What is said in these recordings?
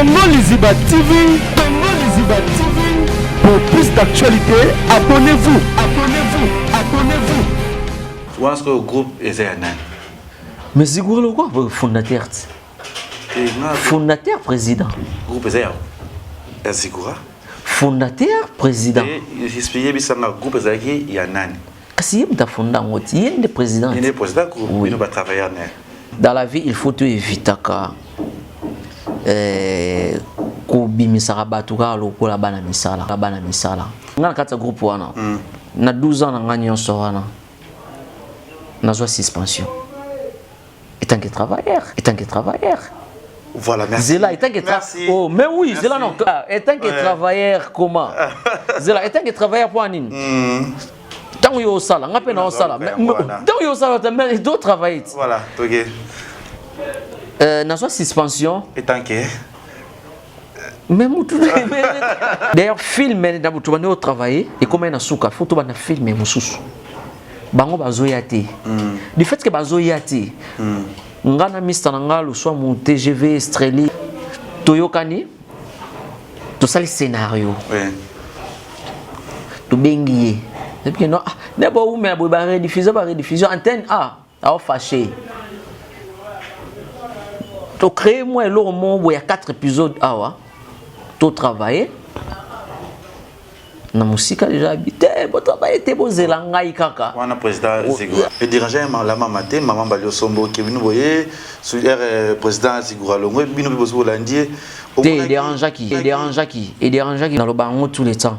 Congo Liziba TV, Congo Liziba TV. Pour plus d'actualités, abonnez-vous, abonnez-vous, abonnez-vous. Wana sikoyo groupe eza ya nani? Mais Zigura lokwa fondateur ti. Fondateur président. Groupe eza ya ya Zigura. Fondateur président. Yebisa nga groupe ezalaki ya nani? Kasi ye moto afonda yango ti, ye nde président. Ye nde président groupe, bino ba travailleur na ye. Dans la vie, il faut to evitaka kobimisaka bato kaka lokola bana misala, bana misala. Nga na kati ya groupe wana, na 12 ans na nga nyonso wana, nazwa suspension. Étant que travailleur, étant que travailleur. Voilà, merci. Zela, étant que Merci. Oh, mais oui, Merci. Zela, non. Étant que travailleur, comment? Zela, étant que travailleur, pour nini? Tant yo sala, nga pe na osala. Tant yo sala, mais d'autres travaillent. Voilà, ok. Nazwa suspension. Étant que Mais mutu, d'ailleurs film na butu bande au travailler et comment na suka, faut to bana film mususu. Bango bazoya te. Du fait que bazoya te. Nga na mista na nga lo soit mon TGV Estrelli toyokani tosali scénario. Tobengi ye. Et puis non, ne bo umela bo ba rediffusion, ba rediffusion antenne A, a fâché. To créer moi eloko moko boye ya 4 épisodes awa. To travailler. Na musika déjà habité, bo travailler te bozela ngai kaka. Wana président Zigura. Et dirigeant la mama te, maman Balio Sombo ke bino boye, su président Zigura Longwe bino pe bozo landie. Te dérangeaki, dérangeaki, et dérangeaki na lobango tout le temps.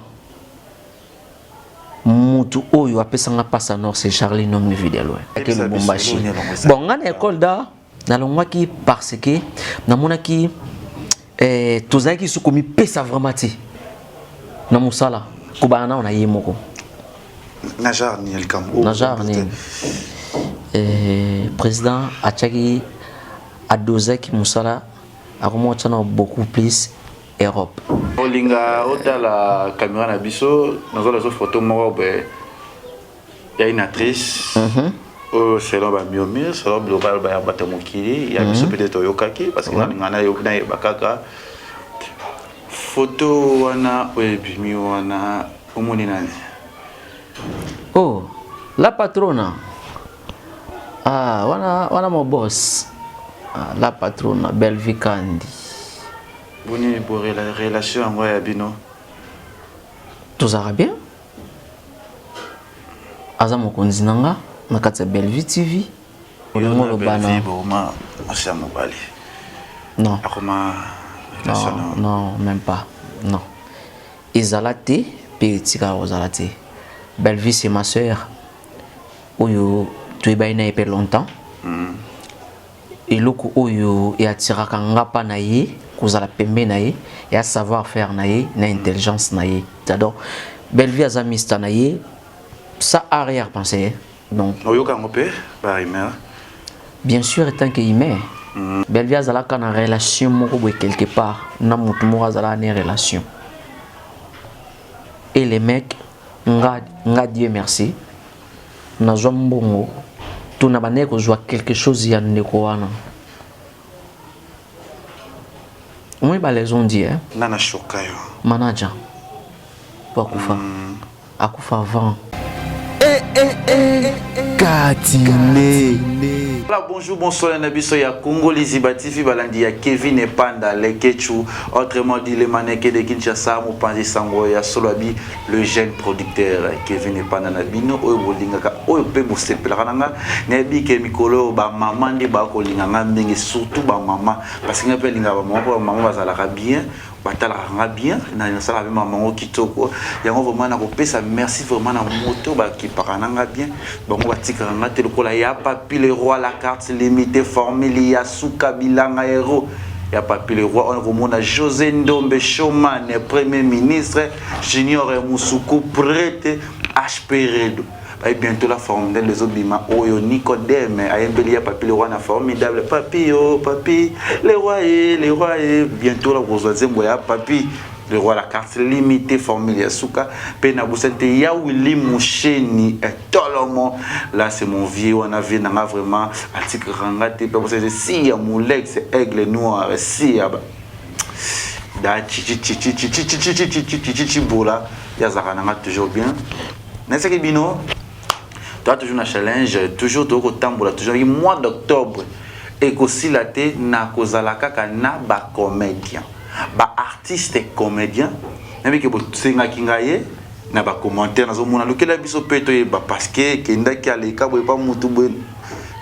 Mutu oyo apesanga passe à nord, c'est Charlie Nomni Vidéo. Ake Lubumbashi. Bon, nga na école da nalongwaki parce que namonaki tozalaki su komipesa vraiment te na mosala kobana nao na ye moko. Na genre nini likambo? Na genre nini? Président atiaki adosaki mosala akoma otya na beaucoup plus Europe. Olinga otala caméra na biso, nazola zo photo moko boye ya une actrice. Oyo selon ba murmure, selon biloko ya bato ya mokili ya biso, peut-être oyokaki parce que nalinga nayeba kaka photo wana oyo ebimi wana, omoni nani? Oh, la patrona. Ah, wana wana mo boss. Ah, la patrona Bellevue Kandi. Boni bo relation yango ya bino? Tozalaka bien. Aza mokonzi na nga na kati ya Bellevue TV. Olingo loba na boma mwasi ya mobali. Non. Akoma relation? Non, non, même pas. Non. Ezala te pe etikala kozala te. Bellevue, c'est ma sœur. Oyo toyebani na ye pe longtemps. Eloko oyo eatiraka nga mpa na ye, kozala pembe na ye, ya savoir faire na ye na intelligence na ye. Donc Bellevue aza mista na ye, ça arrière pensée. Donc oyoka yango mpe ba rumeur? Bien sûr, étant que humain, Bellevue azalaka na relation moko boye quelque part na motu moko, azalaka na relation et les mecs, nga, nga Dieu merci, nazwa mbongo to na bandaki kozwa quelque chose ya ndeko wana. Omoni ba les on dit, hein? Nga na shoka yo. Manager po akufa, akufa avant. Katine. Voilà, bonjour, bonsoir, na biso ya Congo Liziba TV, balandi ya Kevin Epanda, Lekechu, autrement dit le maneke de Kinshasa, mopanzi sango ya Solobi, le jeune producteur Kevin Epanda na bino, oyo bolingaka, oyo pe bosepelaka na nga, nayebi ke mikolo ba mama nde bakolinga nga ndenge, surtout ba mama, parce que nga pe linga ba mama, po ba mama bazalaka bien, batalaka nga bien, na nasalaka mpe mama ngo kitoko. Yango vraiment nakopesa merci vraiment na moto bakipaka na nga bien, bango batikaka nga te lokola ya Papi le Roi, la carte limitée, formule ya suka bilanga héros ya Papi le Roi. Wana komona José Ndombe Showman, premier ministre Junior Musuku, prêtre HP Redo. Et bientôt la formidable ezobima oyo Nicodème ayembeli ya Papi le Roi na formidable Papi, yo Papi le Roi e le Roi e. Bientôt la kozwa nzembo ya Papi le Roi, la carte limitée, formule ya suka. Mpe na bosani te ya Willy Musheni Tolomo, là c'est mon vieux wana, vieux nanga vraiment atikaka nga te. Mpe bosani te si ya Molex Aigle Noir si ya ba Da Chichi Chichi Chichi Chichi Chichi Chichi Chichi Bola, yazaka nanga toujours bien. Nasaki bino toa toujours na challenge, toujours tokotambola, toujours mois d'octobre ekosila te na kozala kaka na bacomédien, baartiste comédien. Nayebi ke bosengaki ngai ye na bacommentaire, nazomona lukela biso mpe toyeba, parce que ekendaki aleka boye pa mutu boye.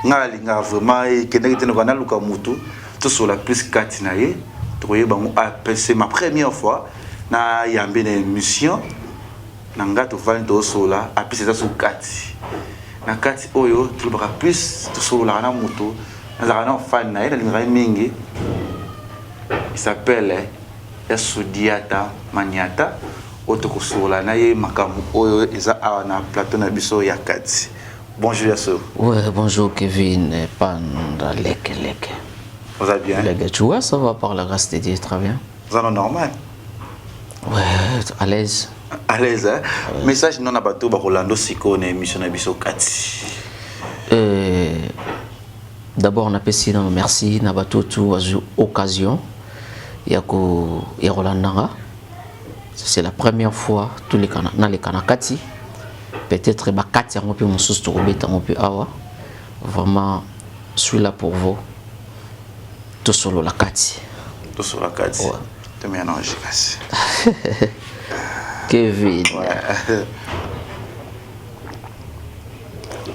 Ngai alingaka vraiment ekendaki te, noka naluka mutu tosola plus kati na ye, tokoyeba yango. C'est ma première fois na yambe na émission na ngai, tovandi tosola apesi eza so kati na kati oyo tolobaka plus, tosololaka na moto nazalaka na fan na ye, nalingaka ye mingi. Il s'appelle Yasudiata Maniata, oyo tokosolola na ye makambo oyo eza awa na plateau na biso ya kati. Bonjour Yaso. Ouais, bonjour Kevin Panda Leke Leke. Oza bien? Leke, tu vois, ça va par la grâce de Dieu, très bien. Oza no normal? Ouais, à l'aise. À l'aise, hein? Ouais. Message non na bato bakolanda sikoyo na émission na biso kati. D'abord napesi nano merci na bato tu bazwi occasion ya kolanda nga. C'est la première fois toleka naleka na kati, peut-être bakati yango mpe mosusu tokobeta yango mpe awa. Vraiment, suis là pour vous, tosolola kati. Tosolola kati, ouais. Tomeya na kasi. Kevin. Ouais.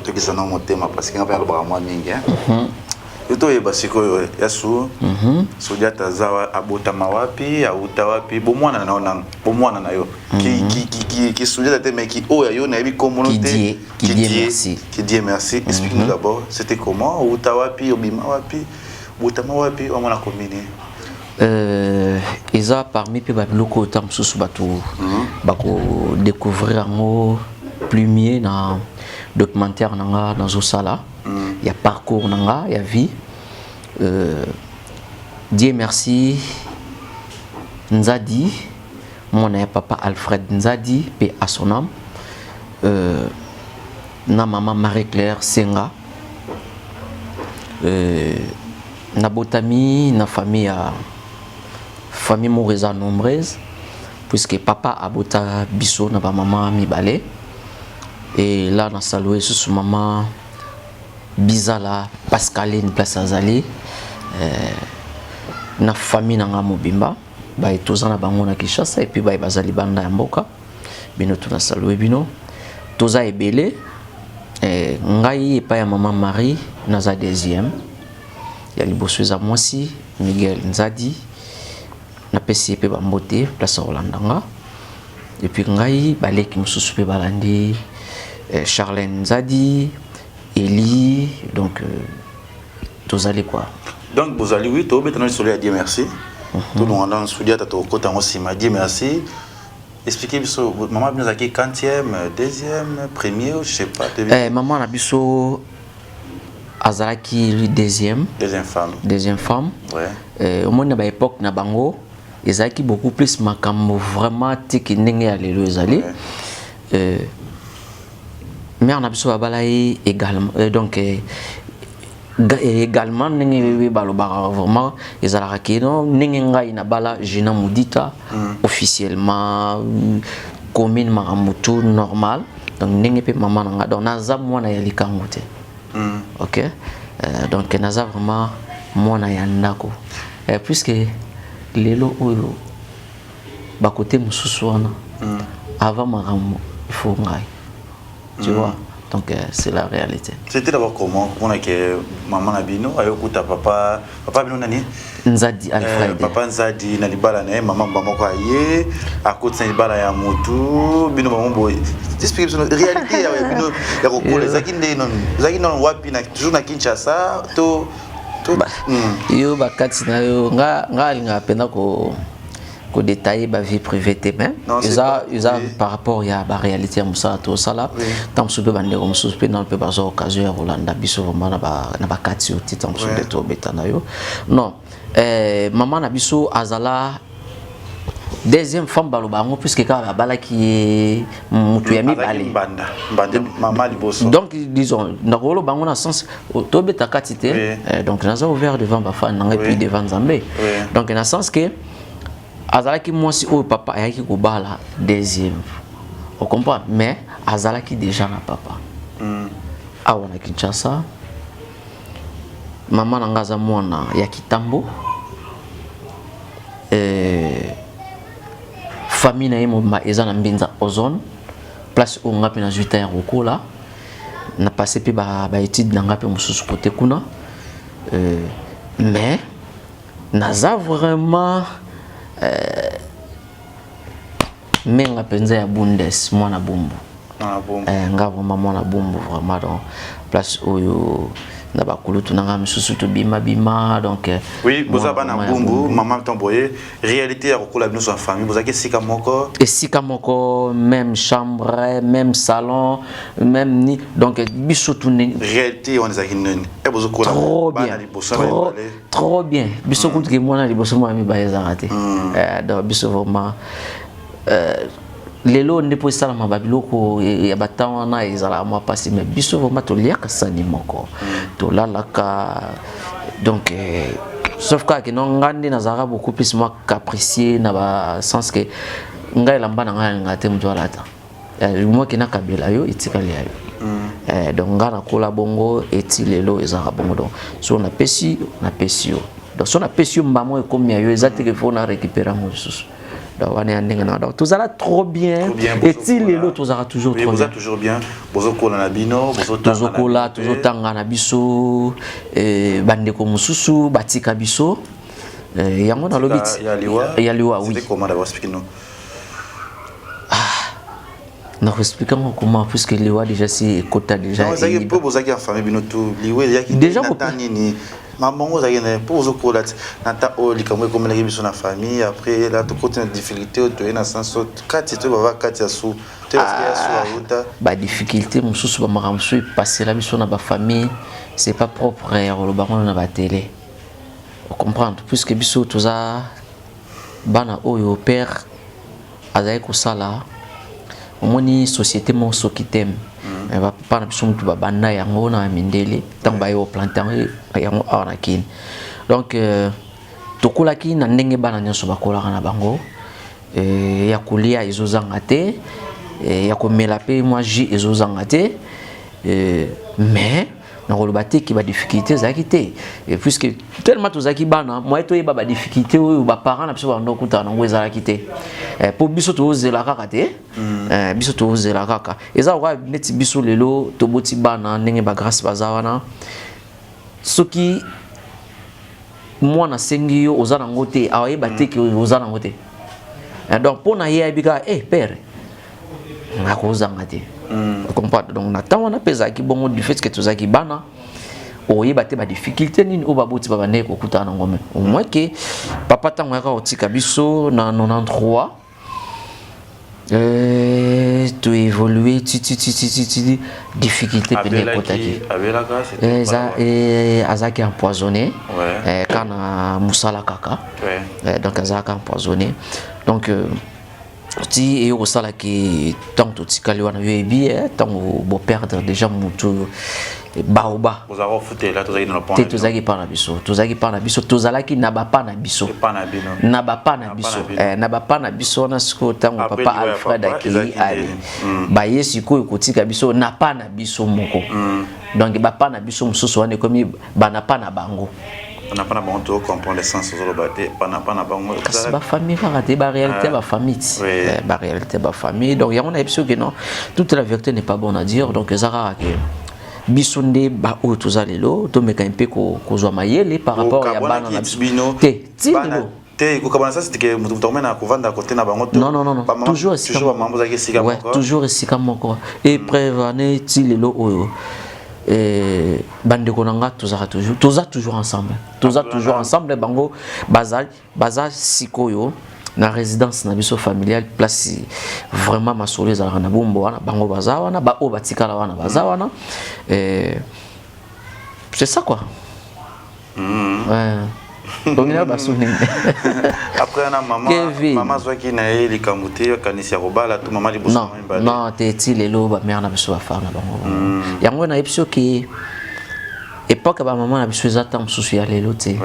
Tokisa na motema parce que nga mpe alobaka mwa mingi. Yo toyeba sikoyo Yasu Sodiata aza, abotama wapi, auta wapi, bomwana na yo nano, bomwana na yo ki Sodiata te, mais ki oyo yo nayebi kombono te. Qui merci. Qui Dieu merci. Explique-nous d'abord, c'était comment, outa wapi, obima wapi, botama wapi, omona commune? Eza parmi mpe babiloko oyo ntango mosusu bato bakodécouvrir yango plus mieux na documentaire na nga nazosala ya parcours na nga ya vie. Dieu merci Nzadi, mwana ya papa Alfred Nzadi, paix à son âme, na mama Marie Claire Senga. Nabotami na famille ya famille moko eza nombreuse, puisque papa abota biso na bamama mibale. Et là na salue lisusu mama Bizala Pascaline, place azali, na famille na nga mobimba baye toza na bango na Kinshasa, et puis baye baza libanda ya mboka. Bino tuna salue bino, toza ebele. Ngai epai ya mama Marie naza deuxième. Ya liboso eza mwasi Miguel Nzadi, napesi ye mpe bambote place ya kolanda nga. Et puis ngai, baleki mosusu mpe balandi, Charlène Nzadi, Eli, donc tozali quoi. Donc bozali, oui, tobeta na lisolo ya Dieu merci. Tolonga na Sudiata, tokota yango nsima. Dieu merci, expliquez biso, mama bino azalaki quantième, deuxième, premier, je sais pas? Mama na biso azalaki lui deuxième. Deuxième femme. Deuxième femme. Omoni na baépoque na bango ezalaki beaucoup plus makambo vraiment tiki ndenge ya lelo ezali. Mère na biso babala ye également, donc également ndenge balobaka vraiment ezalaka ke no ndenge ngai nabala Gina Mudita officiellement, commune, makambo tout normal. Donc ndenge mpe mama na nga, donc naza mwana ya likango te. Ok, donc naza vraiment mwana ya ndako, puisque lelo oyo bakote mosusu wana avant makambo il faut ngai, tu vois. Donc c'est la réalité. C'était d'abord comment, comment que maman na bino ayokuta papa, papa bino nani? Nzadi Alfred. Papa Nzadi na libala na ye, mama moko aye akoti na libala ya motu bino bango boye. Explique biso réalité ya bino ya kokola ezalaki nde noni, ezalaki nano wapi, na toujours na Kinshasa to? Yo bakati na yo, nga nga alingaka mpenza ko kodétailler bavie privée te, mais eza eza par rapport ya baréalité ya mosala tosala. Ntango mosusu mpe bandeko mosusu mpe nano mpe bazwa occasion ya kolanda biso vraiment na bakati yo te, ntango mosusu nde tobeta na yo non. Mama na biso azala deuxième femme, baloba yango, puisque kaka babalaki ye motu ya mibale. Donc disons nakoloba yango na sens tobeta kati te, donc naza ouvert devant bafan na ngai puis devant Nzambe. Donc na sens que Azalaki mwasi oyo papa ayaki kobala deuxième, ocomprendre, mais azalaki déjà na papa awa na Kinshasa. Mama na nga aza mwana ya Kitambo. Famille na ye mobimba eza na Mbinza Ozone, place oyo nga mpe nazwi temps ya kokola, na passe mpe baétude na nga mpe mosusu kote kuna. Mais naza vraiment menga mpenza ya Bundes, mwana Bumbu. Ah, bon. Nga vraiment mwana Bumbu, vraiment. Donc place oyo na bakulutu na nga misusu tobimabima, donc Oui, boza mwana bana vraiment ya Bumbu. Mama ntango boye, réalité ya kokola bino en famille, bozalaki esika moko? Esika moko, même chambre, même salon, même ni, donc biso tune. Réalité wana ezalaki nini e bozokola? Trop bana bien. Liboso na Trop, mibale? trop bien. Biso kutu ke mwana liboso, mwana mibale ezalaka te. Donc biso vraiment, lelo nde mpo esalama babiloko ya batan wana ezalaka mwa mpasi, mais biso vraiment toliaka sani moko, tolalaka. Donc sauf kaka ke no nga nde nazalaka beaucoup plus mwa capricieux na basens ke ngai elamba na ngai alinga te moto alata. Moke nakabela yo, etikali ya yo. Donc nga nakola bongo, eti lelo ezalaka bongo. Donc so napesi, napesi yo, donc so napesi yo mbamo ekomi ya yo, eza te ke faut na récupérer yango lisusu. Donc wana ya ndenge na, donc tozala trop bien. Trop bien. Eti Bozokola. lelo tozalaka toujours Oui, trop boza bien. Toujours bien, bozokola na bino, bozotanga na Tozokola. bino mpe. Tozotanga na biso. Bandeko mosusu batika biso. Yango nalobi Ya liwa? Ya liwa, oui. C'était comment d'abord? Explique-nous. Nakoexplike yango comment, puisque liwa déjà si ekota déjà. Non, ezalaki Eyiba. mpo bozalaki en famille, bino tu, liwa ezalaki Déjà na ta nini, mamongo ozalaki na mpo ozokola ti na ta oyo likambo ekomelaki biso na famille. Après la tokoti na difficulté oyo toye na sens oyo kati to bava kati ya su to ya su auta. Badifficulté mosusu, bamakambo mosusu epasela biso na bafamille, c'est pas propre ya koloba ngo na batele, comprendre, puisque biso toza bana oyo père azali kosala. Omoni société moko soki teme, bapapa na biso mutu babanda yango na mindele ntango baye koplante yango awa na Kini. Donc tokolaki na ndenge bana nyonso bakolaka na bango. Ya kolia ezozanga te, ya komela mpe mwa jus ezozanga te. Mais nakoloba te ke badifficulté ezalaki te, puisque tellement tozalaki bana, moye toyeba badifficulté oyo baparent na biso banda okutana nango ezalaki te. Mpo biso tozela kaka te. Biso tozela kaka, eza lokola neti biso lelo toboti bana, ndenge bagrâce baza wana, soki mwana asengi yo, oza nango te, aoyeba te ke oza nango te. Donc mpo na ye ayebi kaka père nakozanga te, comprendre. Donc na ntango wana mpe ezalaki bongo, du fait que tozalaki bana, oyeba te badifficulté nini oyo baboti babandaki kokutana nango. Mais au moins ke papa ntango ayaka kotika biso na 93, toévolue ti ti ti ti ti ti difficulté pene ekotaki. Abelaka? Azalaki empoisonné. Kaka na mosala kaka. Donc azalaki empoisonné. Donc ti eyo kosalaki ntango totikali wana, yo yebi ntango boperdre déjà motu baoba. Bozalaka kofutela, tozalaki na te, tozalaki pa na biso, tozalaki pa na biso, tozalaki na bapa na biso. Epa na bino. Na bapa na biso. Na bino. Na bapa na biso wana. Sikoyo ntango Après papa liwa ya Alfred papa, akei, ezalaki ale ndeni. Baye sikoyo kotika biso na pa na biso moko. Donc bapa na biso mosusu wana ekomi bana pa na bango. Na pa na bango, to comprendre sens ozoloba te, pana pa na bango. Kasi bafamille kaka te, baréalité ya bafamille ti. Baréalité ya bafamille. Donc yango nayebi soki non, toute la vérité n'est pas bonne à dire. Donc eza kaka ke biso nde baoyo toza lelo, tomeka mpe kozwa mayele par rapport ya bana na biso bino. Te, ti Bana lelo. Te, kokabana sasi teke moto moto akomena kovanda kote na bango to Non, non, non, non. Toujours esika toujours bamama bozalaki esika Ouais, moko. toujours esika moko. Et preuve ane ti lelo oyo, bandeko na nga tozalaka toujours, toza toujours ensemble, toza toujours ensemble. Bango baza, baza sikoyo na résidence na biso familiale, place vraiment masolo ezalaka na Bombo wana. Bango baza wana, baoyo batikala wana baza wana. C'est ça quoi. Ouais. Tongina basuni. Après wana mama? Kevin. Mama azwaki na ye likambo te, akanisi ya kobala to mama liboso? Non. Mama mibale? Non te, ti lelo bamare na biso bafare na bango. Yango nayebi soki Époque ya bamama na biso eza ntango mosusu ya lelo te.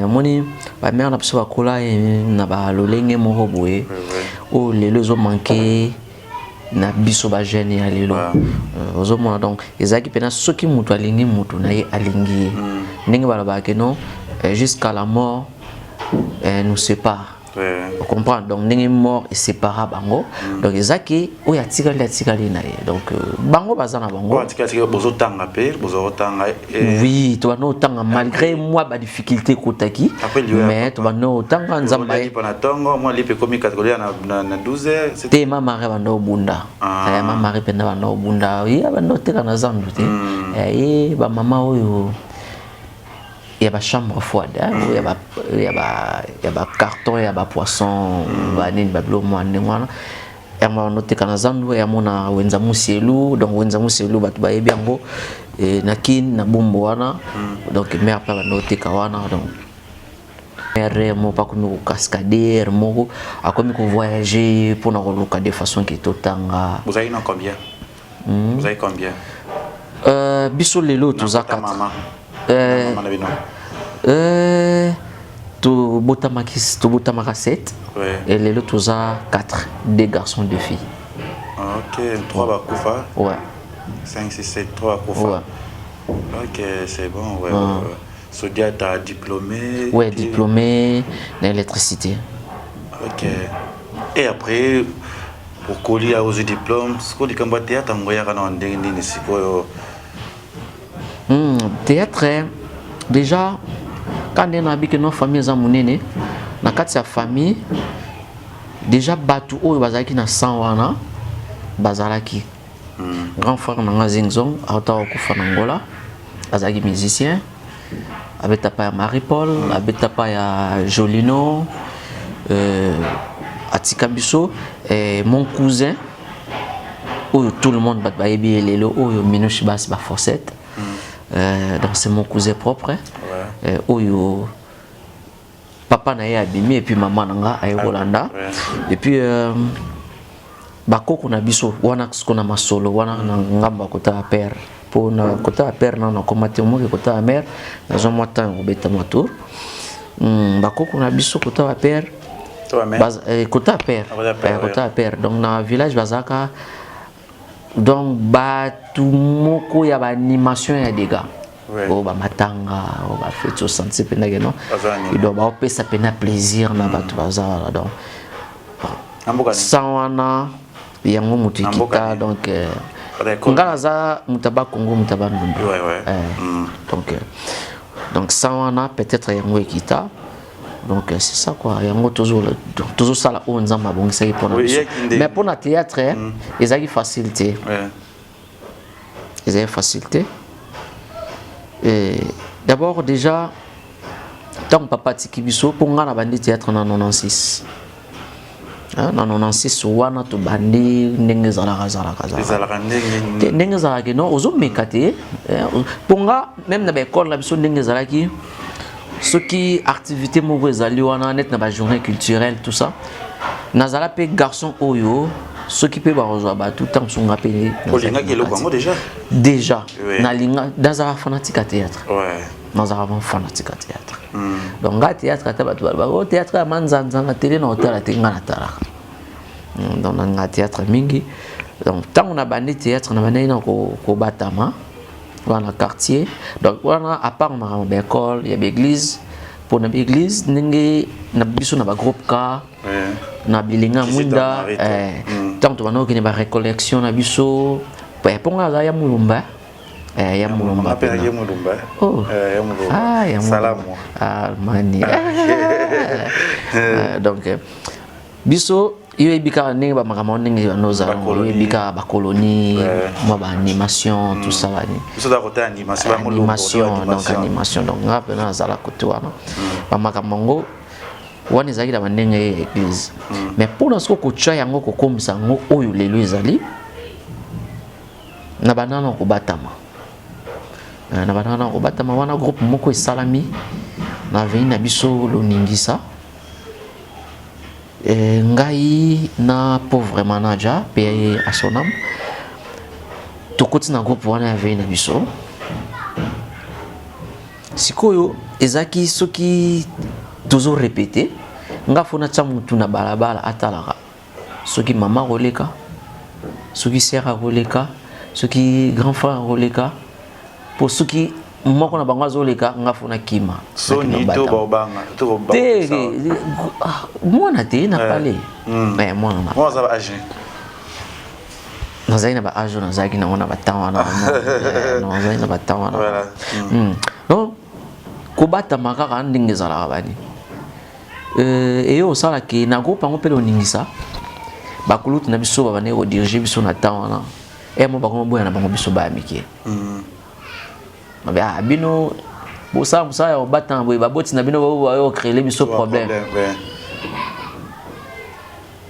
Omoni, bamère na biso bakola na balolenge moko boye oyo lelo ezomanke na biso bajeune ya lelo. Ozomona, donc ezalaki mpena soki moto alingi moto na ye, alingi ye, ndenge balobaka ke non, jusqu'à la mort nous sépare. Comprendre? Donc ndenge mort esépara bango, donc eza ke oyo atikali, atikali na ye. Donc bango baza na bango. Bozotanga mpe, bozotanga? Oui, tobanda otanga malgré mwa badifficulté ekotaki, mais tobanda otanga. Nzambe na ntongo, mwa lipe ekomi catégorie na 12 heures. Te, ma mari banda obunda, ma mari mpenza banda obunda, ye banda oteka na zandu te, ye bamama oyo ya bachambre froide, oyo ya bacarton ya bapoisson, banini, babiloko mwa ndenge wana. Yango banda oteka na zandu ya mona Wenza Musielu. Donc Wenza Musielu, bato bayebi yango na Kine, na Bumbu wana. Donc mare mpe banda oteka wana. Donc mare moko akomi kocascader, moko akomi kovoyage mpona koluka de façon ke totanga. Bozali na combien? Bozali combien? Biso lelo toza 4. Tobotamaki, tobotamaka 7 et lelo toza 4, deux garçons, deux filles. Ok, 3 bakufa. Ouais. 5, 6, 7, 3 bakufa. Ouais. Ok, c'est bon, ouais, ah. Ouais. Sodia, diplômé? Ouais, diplômé d'électricité. Ok, et après okoli, ozwi diplôme, sikoyo likambo ya théâtre yango eyaka na ndenge nini sikoyo? Théâtre déjà, ka ndenge nayebi ke no famille eza monene, na kati ya famille déjà bato oyo bazalaki na sang wana bazalaki. Grand frère na nga Zingzong auta kokufa na Ngola, azalaki musicien, abeta pa ya Marie Paul, abeta pa ya Jolino, atika biso. Mon cousin oyo tout le monde bato bayebi ye lelo oyo, Minouche Bas Bafossette, donc c'est mon cousin propre, oyo papa na ye abimi et puis mama na nga aye kolanda. Et puis bakoko na biso wana, siko na masolo wana na ngambo ya kota ya père, mpo na kota ya père nano nakoma te, omoki kota ya mère nazwa mwa temps ya kobeta mwa tour. Bakoko na biso kota ya père, kota ya père, kota ya père, donc na village bazalaka donc bato moko ya baanimation ya dégâts, oyo bamatanga, oyo bafeti, osanti mpenza ke non, donc baopesa mpena plaisir na bato baza wana. Donc sans wana yango moto ekita. Donc nga naza moto ya Bakongo, moto ya Bandundu. Donc sans wana peut-être yango ekita. Donc c'est ça quoi, yango tozosala oyo Nzambe abongisaki mpona biso. Mais mpona théâtre ezalaki facile te, ezalaki facile te. D'abord déjà ntango papa atiki biso, mpo nga na bandi théâtre na 96. Na 96 wana tobandi ndenge ezalaka, ezalaka ndenge ezalaki, non, ozomeka te. Mpo nga même na baekole na biso, ndenge ezalaki, soki activité moko ezali wana net na bajournée culturelle, tout ça, nazala mpe garçon oyo soki mpe bakozwa bato, ntango mosusu nga mpe. Olingaki eloko yango déjà? Déjà nalinga, nazala fanatique ya théâtre, nazala vraiment fanatique ya théâtre. Donc nga théâtre, ata bato balobaka o théâtre ya manzanza na télé, na otala te, nga natalaka. Donc na théâtre mingi. Donc ntango na bandi théâtre, na bandaki na kobatama wana quartier. Donc wana, à part makambo baekole ya baeglise, mpona baeglise ndenge na biso na bagroupe ka na bilinga mwinda, ntango tobanda kokende barécollection na biso, mpongo aza ya Mulumba, ya Mulumba. Oh. Ah, ya Mani. Donc biso, yo yebi kaka ndenge bamakambo ndenge banozala, oyebi kaka bacolonie, mwa baanimation, tout ça, bani animation. Donc animation, donc nga mpena nazala kote wana, bamakambo yango wana ezalaki na bandenge ya église. Mais mpona soki kotya yango, kokomisa yango oyo lelo ezali, na banana kobatama, na banana kobatama wana, groupe moko esalami na avenue na biso Loningisa. Ngai na pauvre manager mpe asonam, tokoti na groupe wana ya avenue na biso. Sikoyo ezalaki soki tozo répéter, nga faut natya mutu na balabala atalaka soki mama akoleka, soki sœur akoleka, soki grand frère akoleka, po soki moko na bango azoleka, nga faut nakima. Soni to baobanga to? Te, ah, mwana te na pale. Eh, mwana na mwana aza ba âge. Nazali na ba âge oyo nazalaki nango na batemps wana. Eh, nazali na batemps wana. Voilà. Donc kobatama kaka ndenge ezalaka bani eyo osalaki na groupe yango mpe loningisa bakulutu na biso babandaki kodiriger biso na temps wana e mo bakoma boya na bango biso baya mike. Babe, ah, bino bosala mosala ya kobatama boye, baboti na bino bayo créer biso problème.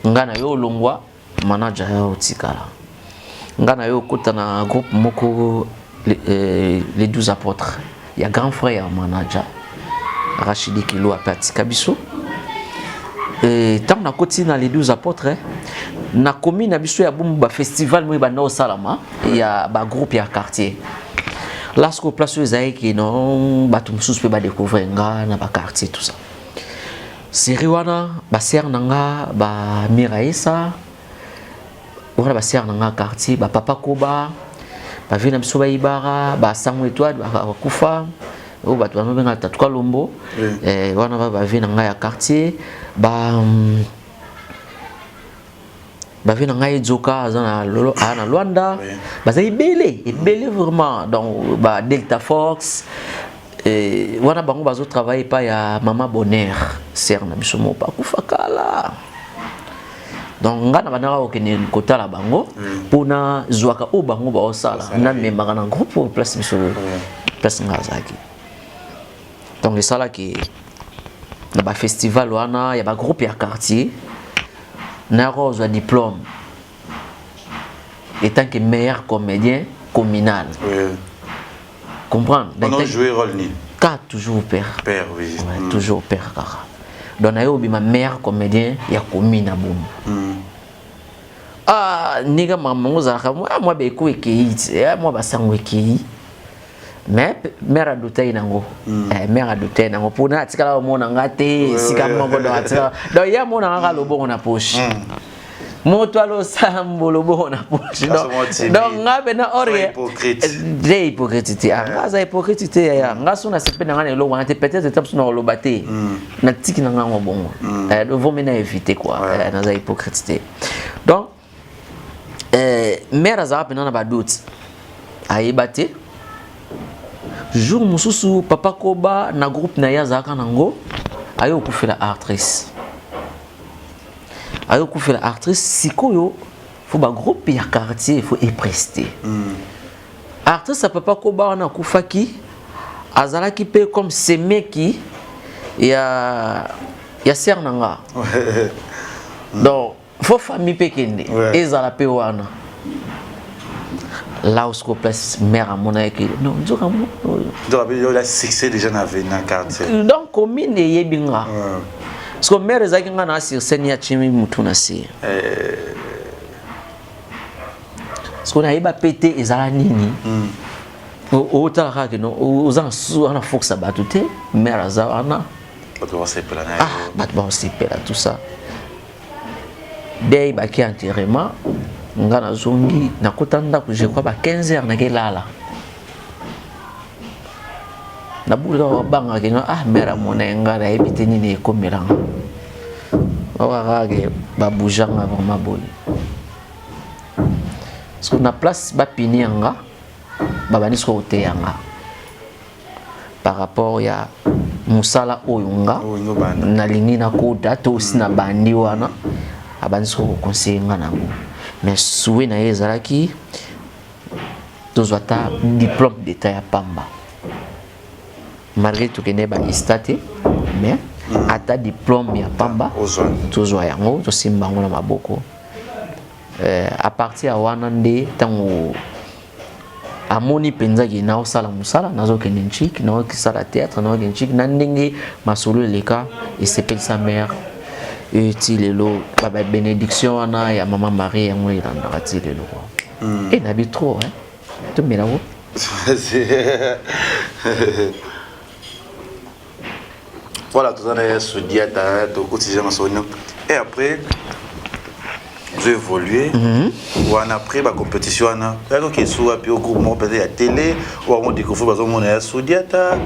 Nga na yo olongwa, manager ya otikala, nga na yo okota na groupe moko, les 12 apôtres ya grand frère ya manager Rachidi Kilo ape atika biso. Ntango nakoti na les 12 apôtres, nakomi na biso ya Bumbu, bafestival moko ebanda kosalama ya bagroupe ya quartier. Là sikoyo place oyo ezalaki no bato mosusu mpe badécouvrir nga na baquartier, tout ça. Série wana, basœur na nga bamiraesa wana, basœur na nga quartier, bapapa koba, bavieux na biso bayibara, basango étoile bakufa oyo bato banobenga Tatu Kalombo. Wana bavieux na ngai ya quartier, ba bavieux na ngai Edzoka aza na lolo aa na Lwanda. Baza ebele ebele vraiment. Donc ba Delta Fox wana, bango bazotravaille epai ya mama Bonheur, sœur na biso moko akufa kala. Donc nga na bandaka kokende kotala bango mpona zwaka oyo bango baosala, namemaka na groupe oyo place biso, place nga azalaki. Donc esalaki na bafestival wana ya bagroupe ya quartier, nayaka kozwa diplôme étant que meilleur comédien communal. Comprendre? On a joué rôle ni? Ka toujours père. Père, oui. Ouais, toujours père kaka. Donc naye obima meilleur comédien ya commune na Bumbu. Ah, ndenge makambo yango ozalaka mwa beko ekei ti mwa basango ekei, mais mère adoutai nango. Mère adoutai nango mpona atikala komona nga te esika moko. Donc atikala, donc ye amona kaka lobongo na poche, moto alosambo lobongo na poche. Donc nga pena or te hypocrite te. Nga aza hypocrite te, yaya. Nga so nasepe na nga na eloko wana te, peut-être eta biso na koloba te, natiki na ngango bongo, vaut mieux na éviter quoi. Naza hypocrite te. Donc mère azalaka mpena na badoute, ayeba te. Jour mosusu papa koba na groupe na ye azalaka nango aye okufela actrice, aye okufela actrice. Sikoyo faut bagroupe ya quartier faut eprester artiste ya papa koba wana akufaki, azalaki mpe comme semeki ya sœur na nga. Donc faut famille mpe kende ezala mpe wana. Là où place mère amonaki non nzoka oyo. La succès déjà na na quartier. Donc commune eyebi nga parce que mère ezalaki nga na sur scène ya timi mutu na se, parce que nayeba pe te ezala nini. Otala kaka keno oza na force ya bato te, mère aza wana. Bato basepela na Ah, bato basepela, tout ça. Dei baki enterrement, nga nazongi, nakota ndako, je crois ba 15 heures nakelala. Nabuli kaka babangaka nga, ah, mère amona ye nga, nayebi te nini ekomelanga kaka ke babujanga vraiment boye, parce que na place bapini yanga, babandi sikoyo koteya nga par rapport ya mosala oyo nga nalingi nakota to osi na bandi wana. Abandi sikoyo koconseiller nga nango, mais souhait na ye ezalaki tozwa ata diplôme d'état ya pamba, malgré tokende ba ISTA te, mais ata diplôme ya pamba tozwa yango, tosimba yango na maboko. À partir ya wana nde ntango amoni mpenza ke naosala mosala, nazokende ncik, naokisala théâtre, naokende ncik na ndenge masolo eleka, esepelisa mère ti lelo. Babénédiction wana ya mama Marie yango elandaka ti lelo kua. E nabi trop, tomela ngo. Voilà, toza na ye Sudiata, tokotisa masolo et après ozo évoluer wana. Après bacompétition wana, oyaki okesu wapi? O groupe moko peut-être ya télé oyo bango découvrir, bazomona ya Sudiata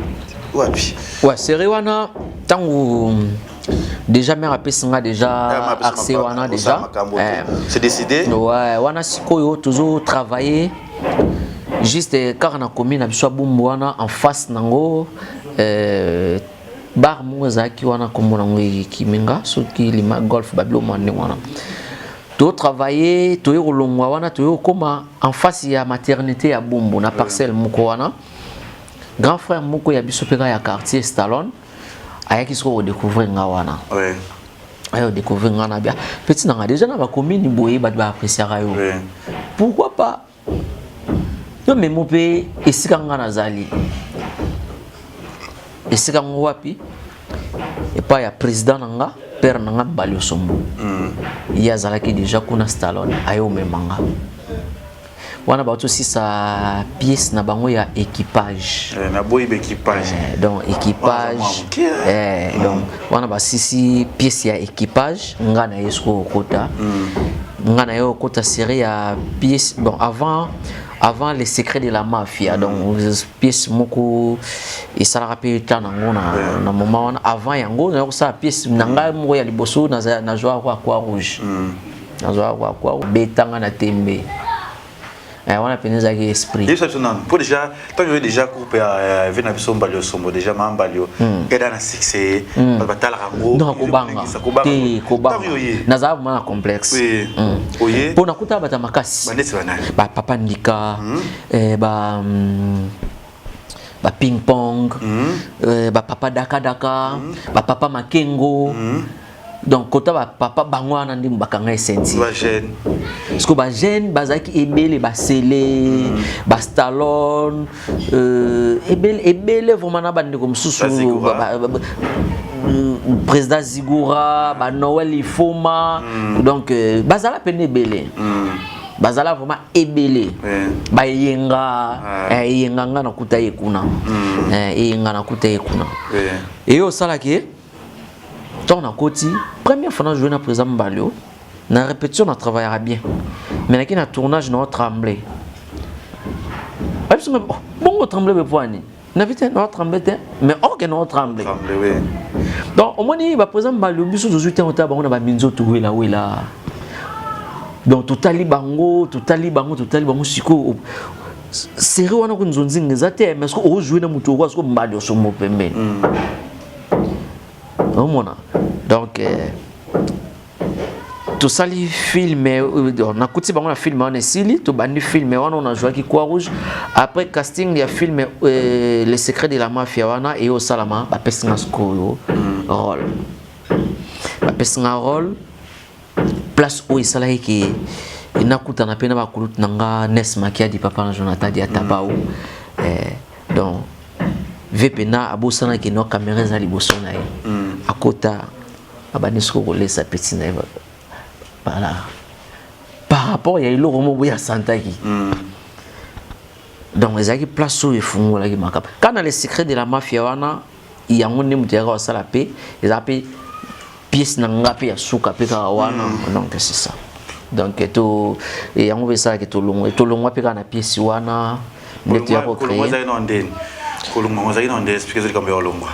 wapi? Ouais, série wana, ntango déjà mare apesi nga déjà accès wana déjà. C'est décidé. Ouais, wana sikoyo tozo travailler juste kaka na commune na biso ya Bumbu wana, en face nango bar moko ezalaki wana, nkombo nango ekiminga soki lima golf babilo mwa ndenge wana. Totravaille, toye kolongwa wana, toye kokóma en face ya maternité ya Bumbu na parcelle moko wana. Grand frère moko ya biso mpe kaka ya quartier, Stallone, ayaki sikoyo kodécouvrir nga wana. Aye kodécouvrir nga na bia petit nanga déjà na bacommune boye, bato baappréciaka yo. Pourquoi pas yo memo mpe esika nga nazali? Esika ngo wapi? Epai ya président na nga, père na nga Mbali Osombo. Ye azalaki déjà kuna. Stallone aye omema nga wana, bauti osisa pièce na bango ya équipage. Eh, naboyi baéquipage. Eh, donc équipage. Eh, donc wana basisi pièce ya équipage, nga na ye sikoyo okota, nga na ye okota série ya pièce, bon, avant Les Secrets de la Mafia. Donc pièce moko esalaka mpe ta nango na moment wana. Avant yango, naye kosala pièce na ngai moko ya liboso, nazwaka kwa Croix Rouge, nazwaka kwa Croix, betanga na tembe. Wana mpenza ezalaki esprit. Yebisa biso nanu, mpo déjà ntango oyo déjà groupe ya ve na biso Mbali Osombo, déjà maa Mbali o eda na succès, bato batalaka yango. Non, kobanga te, kobanga, nazala vraiment na complexe oye. Mpo nakutaka bato ya makasi. Bandeti banani? Bapapa Ndika, ba ba ping pong, bapapa Dakadaka, bapapa Makengo. Donc kota bapapa bango wana nde bakanga esenti. Bajeune. Parce que bajeune bazalaki ebele, basele, bastalone, ebele ebele vraiment, na bandeko mosusu, président Zigura, banoel Ifoma. Donc bazala pene ebele, bazala vraiment ebele. Bayenga, eyenga nga nakuta ye kuna, eyenga nakuta ye kuna. Eye osalaki ntango nakoti première fois na joué na président Mbalio, na répétition na travaillera bien, mais naki na tournage na tremble. Bayebisi nga: "Bongo tremble be po ani?" Nabi te, na tremble te, mais oke na tremble. Donc omoni, baprésident Mbalio, biso tozwi te otala bango na baminzoto welawela. Donc totali bango, totali bango, totali bango. Sikoyo série wana ko nzonzinga eza te, mais siko ojoue na motu okwa siko Mbali Osombo pembeni, omona. Donc tosali film, nakuti bango na film wana, esili, tobandi film wana, on azwaki Croix Rouge. Après casting ya film Le Secret de la Mafia wana eye osalama, bapesi nga sikoyo rôle, bapesi nga rôle. Place oyo esalaki ke nakutana mpe na bakulutu na nga, Nes Makiadi, papa na Jonathan Diatabao. Donc ve mpena abosanaki no caméra eza liboso na ye, akota, abandi sikoyo kolesa petit na ye. Voilà, par rapport ya eloko moko boye asantaki. Donc ezalaki place oyo efungolaki makambo kaka na Le Secret de la Mafia wana. Yango nde moto yaka kosala mpe eza mpe pièce na nga mpe ya suka mpe kaka wana. Donc c'est ça. Donc to yango mpe esalaki tolongwa, tolongwa mpe kaka na pièce wana nde toya Kolongwa kocréer. Ezali na ndeni kolongwa, ozalaki na nde explique likambo ya kolongwa.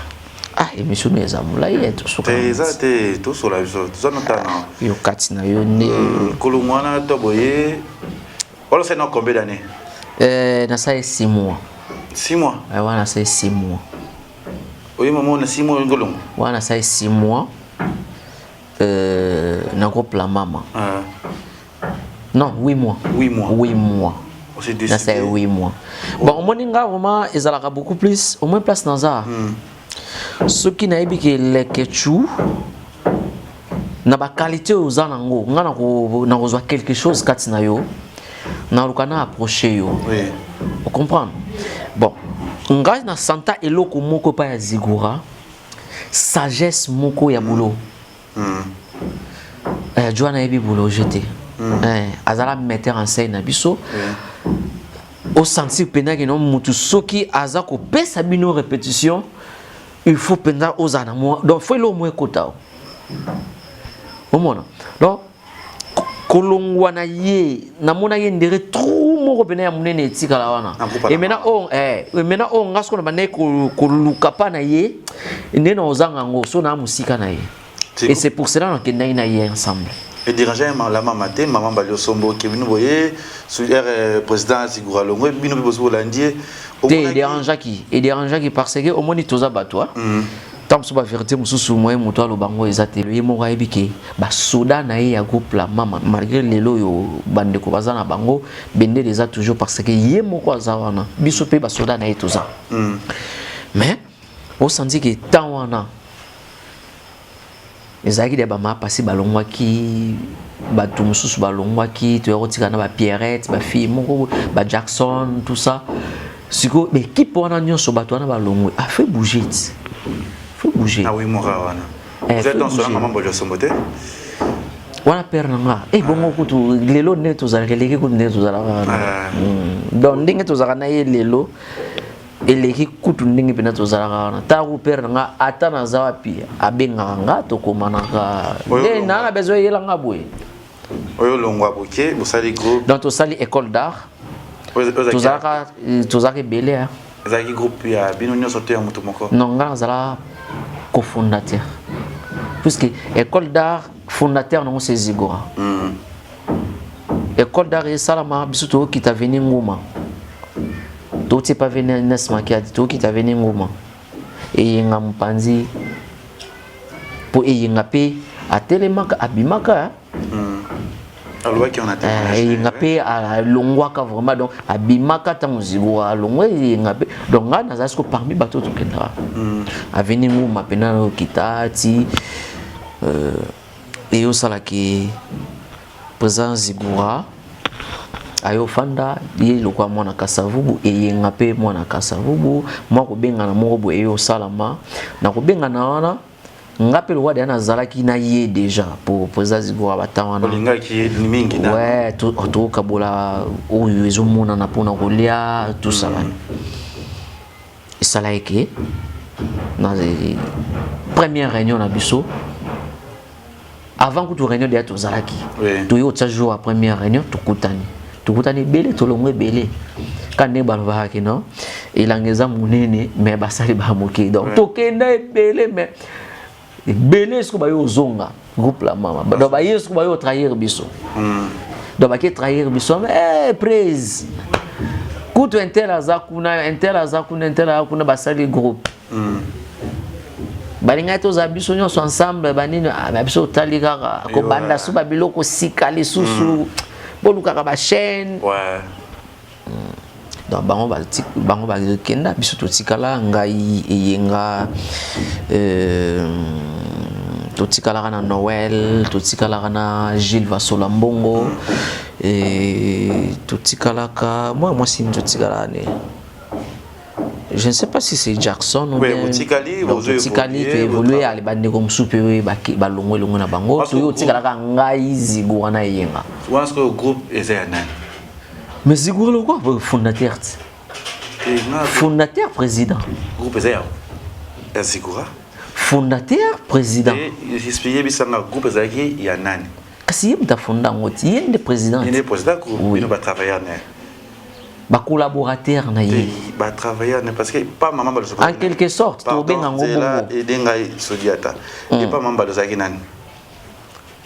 Ah, émission no eza molai ye, tosuka. Te, eza te, tosola biso, toza notana. Yo kati na yo nde. Kolongwa wana to boye wana, osali na combien d'année? Nasali 6 mois. 6 mois? Wana nasali 6 mois. Oye mama na 6 mois olingi olongwa? Wana nasali 6 mois na groupe La Mama. Ah, non, 8 mois. 8 mois. 8 mois. Osi Nasali décidé. 8 mois. Bon, omoni nga vraiment ezalaka beaucoup plus au moins place naza, soki nayebi ke Lekechu na baqualité oyo oza nango, nga nakozwa quelque chose kati na yo, naluka na approche yo. Ocomprendre? Bon, ngai na santa eloko moko epai ya Zigura, sagesse moko ya boulot. Jo nayebi boulot je te. Azala metteur en scène na biso. Osentir mpenza ke no mutu soki aza kopesa bino répétition. Il faut mpenza ozala na mwa, donc faut eloko moko ekota o omona. Donc kolongwa na ye, namona ye ndere trou moko pene ya monene etikala wana. Na groupe. Et maintenant oyo maintenant oyo nga sikoyo na bandaki koluka pa na ye nde na ozanga yango so na mosika na ye. Et c'est pour cela nakendaki na ye ensemble. Edérange la mama te, mama Mbali Osombo, bino boye président Zigura Longwe, bino mpe bosi bolandi ye. Te, edérangeaki, edérangeaki parce que omoni, toza bato ntango mosusu bavérité mosusu moye moto aloba ngo eza te. Ye moko ayebi ke basoda na ye ya groupe la mama, malgré lelo oyo bandeko baza na bango, bendele eza toujours parce que ye moko aza wana, biso mpe basoda na ye toza. Mais osandi ke temps wana ezalaki de bamama pasi balongwaki, bato mosusu balongwaki, toya kotika na bapierrette, bafille moko, bajackson, tout ça. Sikoyo baéquipe wana nyonso, bato wana balongwe, afe bouger ti faut bouger. Na wi moka wana. Eh, vous êtes dans faut bouger. Mama Mbali Osombo te. Wana père na nga e bongo kutu lelo ndenge tozalaka eleki kutu ndenge tozalaka wana. Ah. Donc ndenge tozalaka na ye lelo eleki kutu ndenge mpena tozalaka wana. Ntango père na nga, ata naza wapi, abengaka nga, tokomanaka. Oyo nde longwa. naa na besoin eyelanga boye. Oyo longwa boke bosali groupe. Donc tosali école d'art. Tozalaka ebele, hein. Ezalaki groupe ya bino nyonso to ya moto moko? Non, nga nazala cofondateur, puisque école d'art, fondateur nango c'est Zigora. École d'art esalama, biso tookita avenue Nguma, touti pa avenue Nes Makiadi, tookita avenue Nguma, eyenga mopanzi mpo eyenga mpe atelemaka, abimaka. Alobaki wana te. Eyenga mpe alongwaka vraiment, donc abimaka ntango Zigora alongwa, eyenga mpe. Donc ngai nazala siko parmi bato oyo tokendaka avenue Nguma mpena okita ti eyosalaki président Zigura ayofanda ye lokola mwana Kasavubu, eyenga mpe mwana Kasavubu. Mwa kobengana moko boye eyosalama na kobengana wana, nga mpe lokwa deya nazalaki na ye déjà po président Zigura bata wana. Olingaki ye mingi na Ouais, tokabola oyo ezomonana mpona kolia, tout ça. Esalaki ke na première réunion na biso, avant kutu réunion deya tozalaki, toye kotia jour ya première réunion, tokutani, tokutani ebele, tolongo ebele ka ndenge balobakaki non, elanga eza monene mais basali ba moke. Donc tokenda ebele, mais ebele siko baye ozonga groupe la mama. Donc baye siko baye otrahir biso. Donc bake trahir biso, eh, prise kutu un tel aza kuna, un tel aza kuna, un tel aza kuna, basali groupe. Balingaki tozala biso nyonso ensemble, banini. Ah, mais biso otali kaka kobanda so babiloko sika lisusu, bolukaka bachaîne. Donc bango bakenda, biso totikala, ngai, eyenga, totikalaka na Noël, totikalaka na Gilles Vasola Mbongo, totikalaka mwa mwasi nini, totikalaka ne, je ne sais pas si c'est Jackson ou Oui, bien. botikali, Donc, bozo totikali, évoluer, toévolue, botra- ale bandeko mosusu mpe balongo elongo na bango. Parce que Toyo otikalaka ngai, Zigura na eyenga. Wana sikoyo groupe eza ya nani? Mais Zigura lokwa fondateur ti. Te, nga Fondateur, président. Groupe eza ya Zigura? Fondateur, président. Explique bisanga, groupe ezalaki ya nani? Kasi ye moto afonda yango ti, ye nde président. Ye nde président groupe? Oui. Bino batravailleur na ye? Bacollaborateur na ye. Te, batravailleur na ye, parce que pa mama Mbali. En quelque sorte, tobenga yango bongo. Ede ngai sodi ata epa mama Mbali ozalaki nani?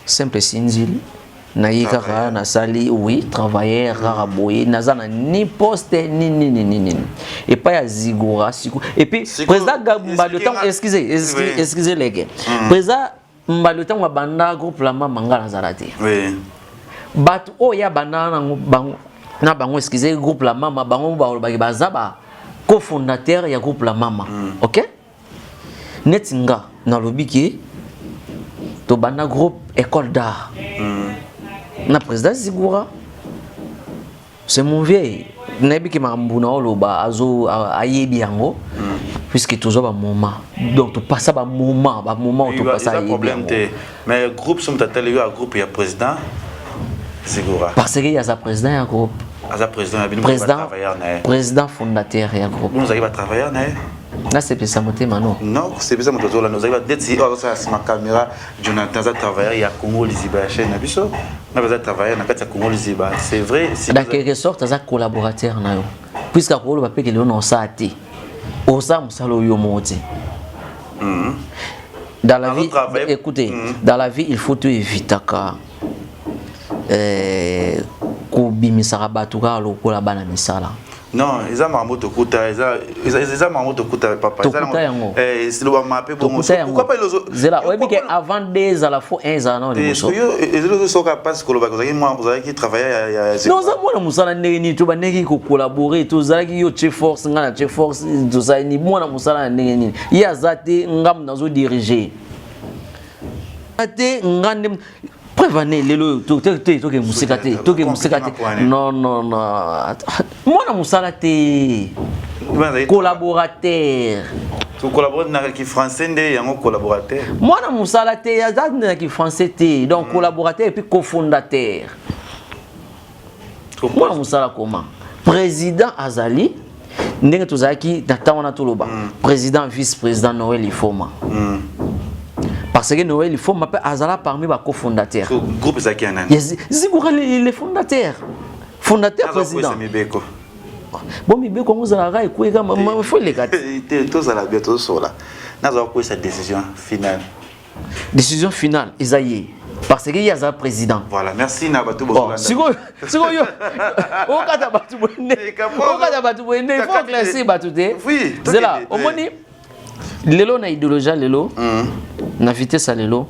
Simple sinzili na ye kaka. Travailleur. Nasali, oui, travailleur kaka boye, naza na ni poste ni nini nini nini epai ya Zigura siko. Et puis président Mbali expliquez ntango, excusez, excusez leke, président Mbali ntango abanda groupe la mama, nga nazala te. Bato oyo ya banda nango bango na bango, excusez, groupe la mama, bango balobaki baza ba cofondateur ya groupe la mama. Ok, neti nga nalobi ke tobanda groupe école d'art na président Zigura, c'est mon vieil, nayebi ke makambo na oloba azo ayebi yango, puisque tozwa bamoment, donc topasa bamoment, bamoment oyo topasa, Eza ayebi problème yango. te, mais groupe so moto atali yo ya groupe ya président Zigura. Parce que ye aza président ya groupe. Aza président ya bino? Président. Batravailleur na ye? Président fondateur ya groupe. Bino ozalaki batravailleur na ye? Nasepelisa motema no. Non, kosepelisa moto azolanda, ozali neti oyo azosala nsima caméra, Jonathan aza travailleur ya Congo Liziba, ya chaîne na biso, nga baza travailleur na kati ya Congo Liziba, c'est vrai. Dans quelque sorte aza collaborateur na yo, puisque akoloba mpe lelo na osala te, osala mosala oyo moko te. Dans la vie, écoutez, dans la vie, il faut to évitaka kobimisaka bato kaka lokola bana misala. Non, eza makambo tokuta, eza makambo tokuta, papa. Tokuta yango. Lobama mpe bongo. Pourquoi pas? Zela, oyebi ke avant de ezala, faut un ezala nao liboso. Ezali soka mpasi kolobaka ozalaki mwa, ozalaki travailleur ya Non, oza mwana mosala ndenge nini? To bandeki kocollaborer, tozalaki yo tie force, nga na tie force, tozali ni mwana mosala na ndenge nini? Ye aza te, nga nazodirige te, nga nde preuve ane lelo oyo te. Toke mosika te, toke mosika te. Non, non, non, mwana mosala te, collaborateur. Collaborateur na français nde yango collaborateur. Mwana mosala te, aza na français te. Donc collaborateur et puis cofondateur. Mwana mosala comment? Président azali ndenge tozalaki na ntango wana, toloba président, vice président Noël Ifoma, parce que Noël Ifoma mpe azala parmi bacofondateur. Groupe ezalaki ya nani? Zigura, le fondateur, fondateur président. Mibeko. Bon, mibeko yango ozalaka ekweka, faut eleka te. Tozala bien, tozosola, nazala kokwesa décision finale. Décision finale eza ye, parce que ye aza président. Voilà, merci na bato. Sikoyo, sikoyo okata bato boye, okata bato boye nde faut classer bato te. Zela, omoni lelo na idéologie, lelo na vitesse ya lelo,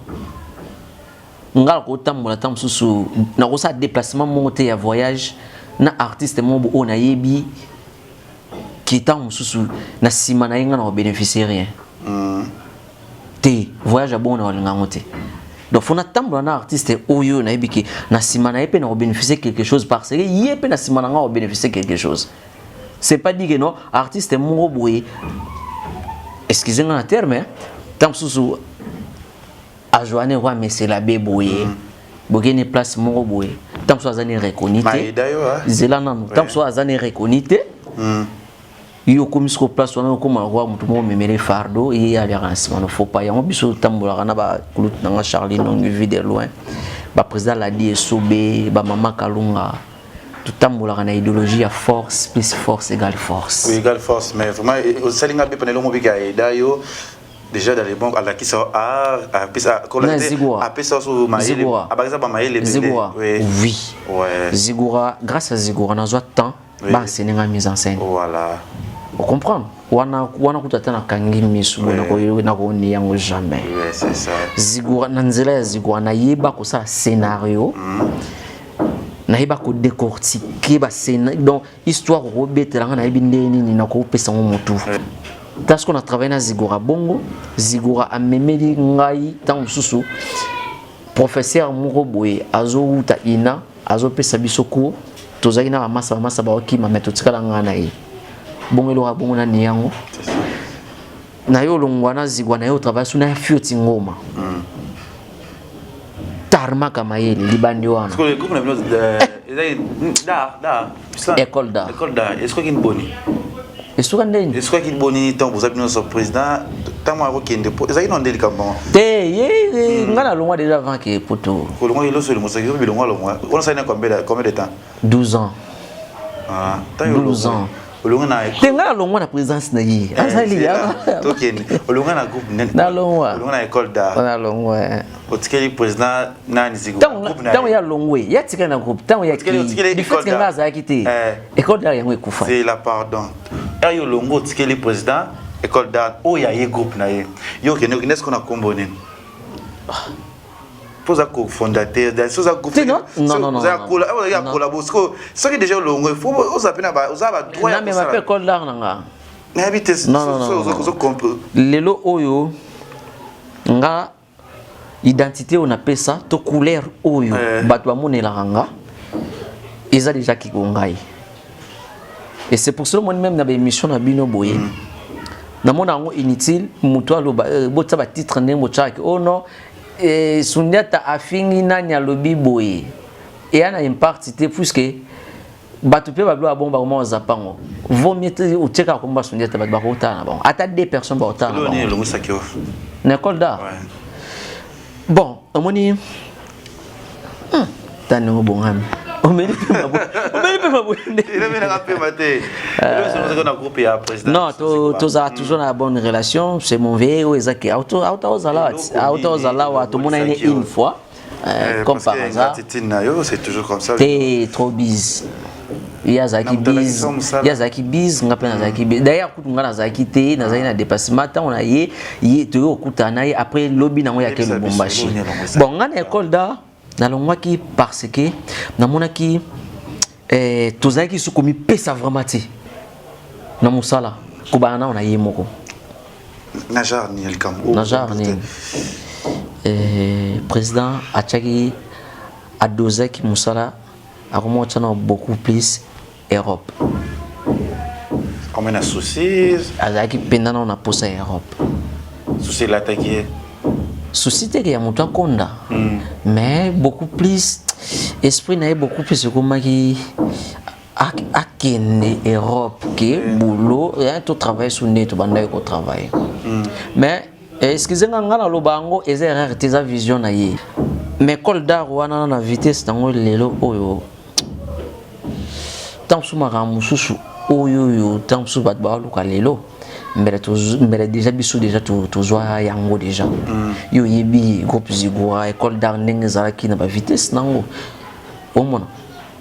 nga nakotambola ntango mosusu, nakosala déplacement moko te ya voyage na artiste moko oyo nayebi ke ntango mosusu na nsima na ye nga na kobénéficie rien te. Voyage ya bongo na kolinga yango te. Donc faut natambola na artiste oyo nayebi ke na nsima na ye mpe na kobénéficie quelque chose, parce que ye mpe na nsima na nga kobénéficie quelque chose. C'est pas dit que non, artiste moko boye, excusez nga na terme, ntango mosusu ajoine roi mesela be boye, bokende place moko boye, ntango mosusu aza ni reconnu te. Zela nanu, ntango mosusu aza ni reconnu te, yo okomi siko place wana, okóma roi motu moko omemele fardeau, ye aliaka na nsima. No, faut pas. Yango biso otambolaka na bakulutu nanga Charlie Nongi, vie de loin, baprésident Ladi Esobe, bamama Kalunga, totambolaka na idéologie ya force plus force égale force. Oui, égale force. Mais vraiment osalinga mpe pana elongo bika aida yo déjà dans les bons, alakisa art, apesa apesa so mayele, abakisa bamayele. Zigura, oui. Zigura, grâce à Zigura nazwa temps baenseigne nga mise en scène. Ocomprendre wana, wana kutu ata nakangi misu boye, nakoni yango jamais. Zigura, na nzela ya Zigura nayeba kosala scénario, nayeba kodécortiquer bascénario. Donc histoire okobetelanga, nayebi ndenge nini nakopesa yango motu. Ta siko na travaille na Zigura bongo, Zigura amemeli ngai ntango mosusu professeur moko boye azowuta ina, azopesa biso cours. Tozalaki na bamasa, bamasa baokima, me totikala ngai na ye bongo. Eloko bongo nani yango na ye olongwa na Zigwa na ye otravaille su na ya Fioti Ngoma, tarmaka mayele libandi wana. École d'art. École d'art esukaki boni? Esuka ndeni? Esukaki boni ntango boza bino nyonso, président ntango akokende po ezalaki na nde likambo? Te, ye nga nalongwa déjà avant ke poto. Kolongwa eloso elongosaki bilongwa longwa wana osali na combien de temps? 12 ans. Ah, 12 ans. Olongwa na Te, nga nalongwa na présidence na ye azali. Tokende, olongwa na groupe nene? Nalongwa. Olongwa na école d'art? Nalongwa. Otikeli président nani? Zigo? Ntango ya longwe, ya tikali na groupe, ntango ya du fait que nga azalaki te, école d'art yango ekufa. C'est la, pardon, yo olongwa, otikeli président école d'art oyo aye groupe na ye, yo okende, okende siko na kombo nini? Mpo oza cofondateur, so oza groupe collabo. Soki déjà olongwe, faut oza mpe na oza badroit. Namema mpe école d'art na nga. Nayebi te. Lelo oyo nga identité oyo napesa to couleur oyo bato bamonelaka nga eza déjà kiko ngai, et c'est pour cela moni même na baémission na bino boye, namona yango inutile moto aloba, botia batitre ndenge botiaki. Oh non, Sundiata afingi nani, alobi boye, eya na impact te, puisque Bato mpe babilo ya bongo bakoma kozapa yango. Vaut mieux te otie kaka kombo ya Sundiata, bato bakotala na bango. Ata deux personnes bakotala na Eloko nini bango. elongisaki yo? Na école d'art. Ouais. Bon, omoni tani ndenge obongami. Omeli mpe mabo. Omeli mpe mabo. Elemelaka pema te. Eloko elongisaki na groupe ya président. Non, tozala toujours na la bonne relation, c'est mon vieux oyo ezaki. Auta ozala wapi? Eloko Auta nini ozala wa tomona ye elongisaki yo? une fois. Comme Parce par que hasard. ingratitude na yo, c'est toujours comme ça. Te trop bise. Ye azalaki Na moto bise, alakisa mosala. ye azalaki bise, nga mpe nazalaki bise. D'ailleurs kutu nga nazalaki te, nazalaki na dépassement ntango na ye, ye toyei kokutana na ye après lobi nango yake Yebisa biso, Lubumbashi. eloko nini elongwisaki? Bon, nga na école d'art nalongwaki parce que namonaki tozalaki su komipesa vraiment te na mosala kobanda nao na ye moko. Na genre nini likambo? Na genre nini? Président atiaki adosaki mosala akoma otya na beaucoup plus Europe. Combien na soucis? Azalaki mpenza nao na posa ya Europe. Soucis elataki ye. Souci te ke ya moto akonda, mais beaucoup plus esprit na ye beaucoup plus ekomaki akende Europe ke boulot ya totravaille su nde tobandaki kotravaille. Mais excuse nga, nga naloba yango eza erreur te, eza vision na ye. Mais école d'art wana na vitesse nango lelo oyo, ntango mosusu makambo mosusu oyo oyo ntango mosusu bato baoluka lelo mbele mbele déjà biso déjà tozwa yango déjà. Yo oyebi groupe Zigura, école d'art ndenge ezalaki na bavitesse nango, omona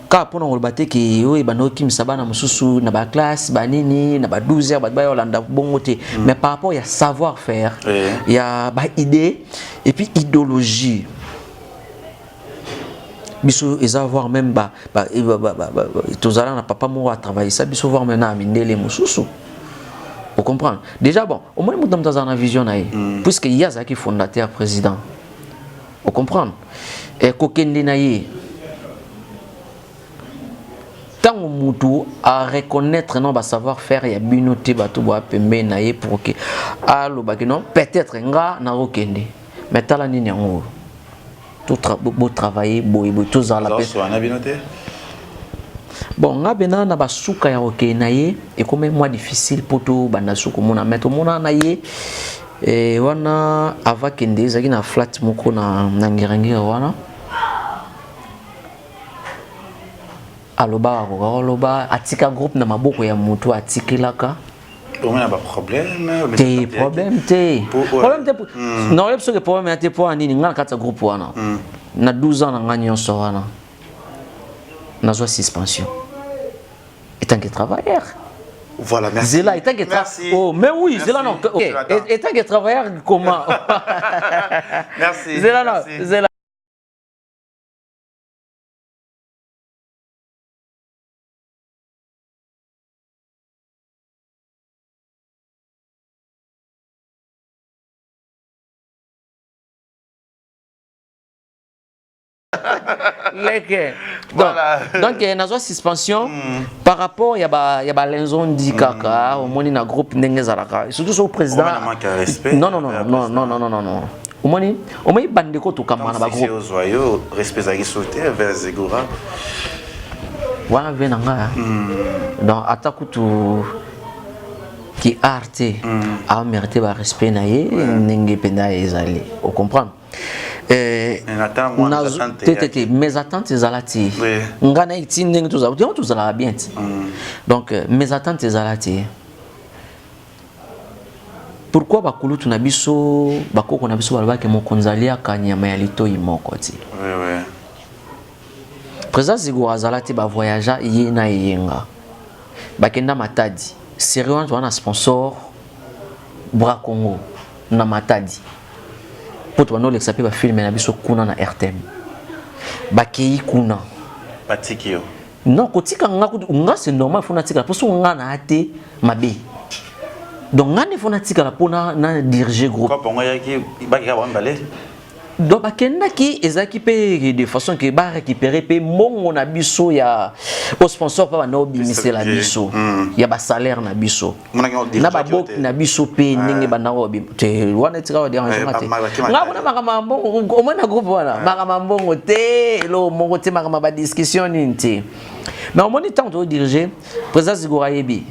kaka mpona koloba te ke oyo ebanda okimisa bana mosusu na baclasse banini na ba 12 heures bato baya kolanda bongo te, mais par rapport ya savoir faire, ya baidée et puis idéologie biso eza, voir même ba, ba, ba, ba, ba, ba, tozala na papa moko atravaillisa biso, voir même na mindele mosusu, ocomprendre déjà. Bon, omoni moto na moto azala na vision na ye, puisque ye azalaki fondateur président, ocomprendre. Kokende na ye ntango mutu areconnaître non basavoir faire ya bino te, bato boya pembeni na ye pour ke alobaki non, peut-être nga nakokende, mais tala nini yango oyo botravaille boye boye tozala mpe. Azoswana bino te? Bon, nga mpena na basuka ya kokende na ye ekomi mwa difficile mpo tobanda su komona, mais tomona na ye wana ava kende ezalaki na flat moko na Ngerengere wana. Alobaka akoka koloba atika groupe na maboko ya motu atikelaka. Omona baproblème? Te, problème te, problème te. Naoyebi soki problème ya te mpo ya nini. Nga na kati ya groupe wana na 12 ans na nga nyonso wana nazwa suspension étant que travailleur. Voilà, merci. Zela, étant que Merci. Oh, mais oui, Merci. Zela, non. Ok. Je l'attends. Étant que travailleur, comment? Merci. Zela, non. Merci. Zela. Leke. Donc, Voilà. donc nazwa suspension par rapport ya ba ya balenzondi kaka omoni na groupe ndenge ezalaka, surtout so président. Omoni na manque ya respect. Non, non, non, non, non, non, non, non, non, omoni bandeko tokamba na Si bagroupe. Ozwa yo respect ezalaki so te vers Zigura. Wana ve na nga, donc ata kutu ki art te, amérité barespect na ye ndenge mpenza ezali, ocomprendre. Mais attends, moi, mes attentes te te te, mes attentes ezala te. Nga na ti ndenge tozala yango, tozalaka bien te. Donc mes attentes ezala te. Pourquoi? Bakulutu na biso, bakoko na biso balobaki mokonzi aliaka nyama ya litoi moko te. Oui. Président Zigo azala te, bavoyagea ye na eyenga, bakenda Matadi, série wana toza na sponsor Bra Congo na Matadi mpo tobanda olekisa mpe bafilme na biso kuna na RTM. Bakei kuna. Batiki yo? Non, kotika nga kutu nga c'est normal, faut natikala mpo soki nga na te mabe. Donc nga nde faut natikala mpo na diriger groupe. Kwa pongo yaki bakika bango mibale? Donc bakendaki ezalaki mpe de façon ke barécupérer mpe mbongo na biso ya o sponsor mpe banda obimisela biso ya basalaire na biso Monaki yango na dirigeaki yo baboki te. na biso mpe ndenge bandako obima te wana etika kodéranger nga te. Bakima Nga kuna makambo ya mbongo omoi na groupe wana, makambo ya mbongo te, eloko moko te, makambo ya badiscussion nini te. Mais omoni, ntango tozodirige, président Zigor ayebi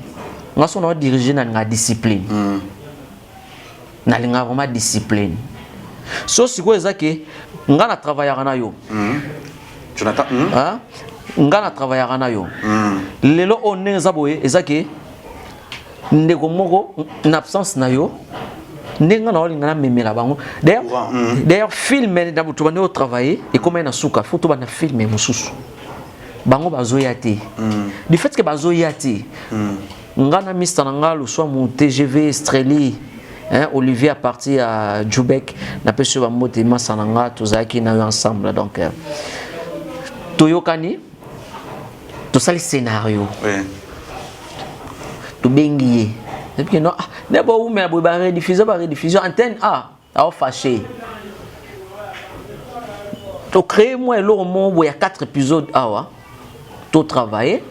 nga so naodirige, nalinga discipline, nalinga vraiment discipline. So sikoyo eza ke nga na travaillaka na yo. Jonathan. Hein? Nga na travaillaka na yo. Lelo oyo, ndenge eza boye, eza ke ndeko moko na absence na yo, ndenge nga na olinga namemela bango. D'ailleurs, Courant, d'ailleurs film na butu bande otravaille, ekomai na suka, faut tobanda film mosusu, bango bazoya te. Du fait que bazoya te, nga na mista na nga Luswamu TGV Streli, hein, Olivier à partir ya Jubek, napesi yo bambote, masa na nga, tozalaki na yo ensemble. Donc toyokani, tosali scénario. Tobengi ye epi no, ah, ne boumela boye, barediffusion, barediffusion antenne a aofâché. Tocrée mwa eloko moko boye ya 4 épisodes awa, totravaille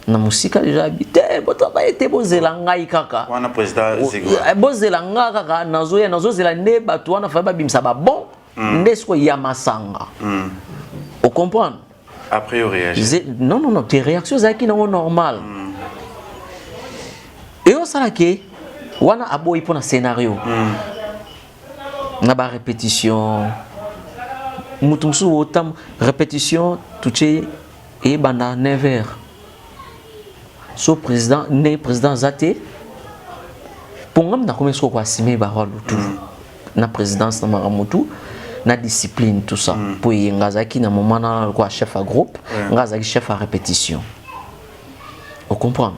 na mosika déjà abi te, botravaille te, bozela ngai kaka. Wana président Zigor. Eh, bozela nga kaka, nazoya, nazozela nde bato wana fai babimisa babon nde sikoyo ya masanga. Ocomprendre? Après yo réagir. Non, non, non, te, réaction ezalaki nango normal. Eyosalaki wana aboyi mpo na scénario na barépétition. Moto mosusu otam répétition tutie eyebanda 9 heures, so président, ndenge président aza te, mpo ngam nakomi soko koassume barole tout na présidence, na makambo tout, na discipline, tout ça, mpo ye nga azalaki na moment na lokola chef ya groupe, nga azalaki chef ya répétition. Ocomprendre?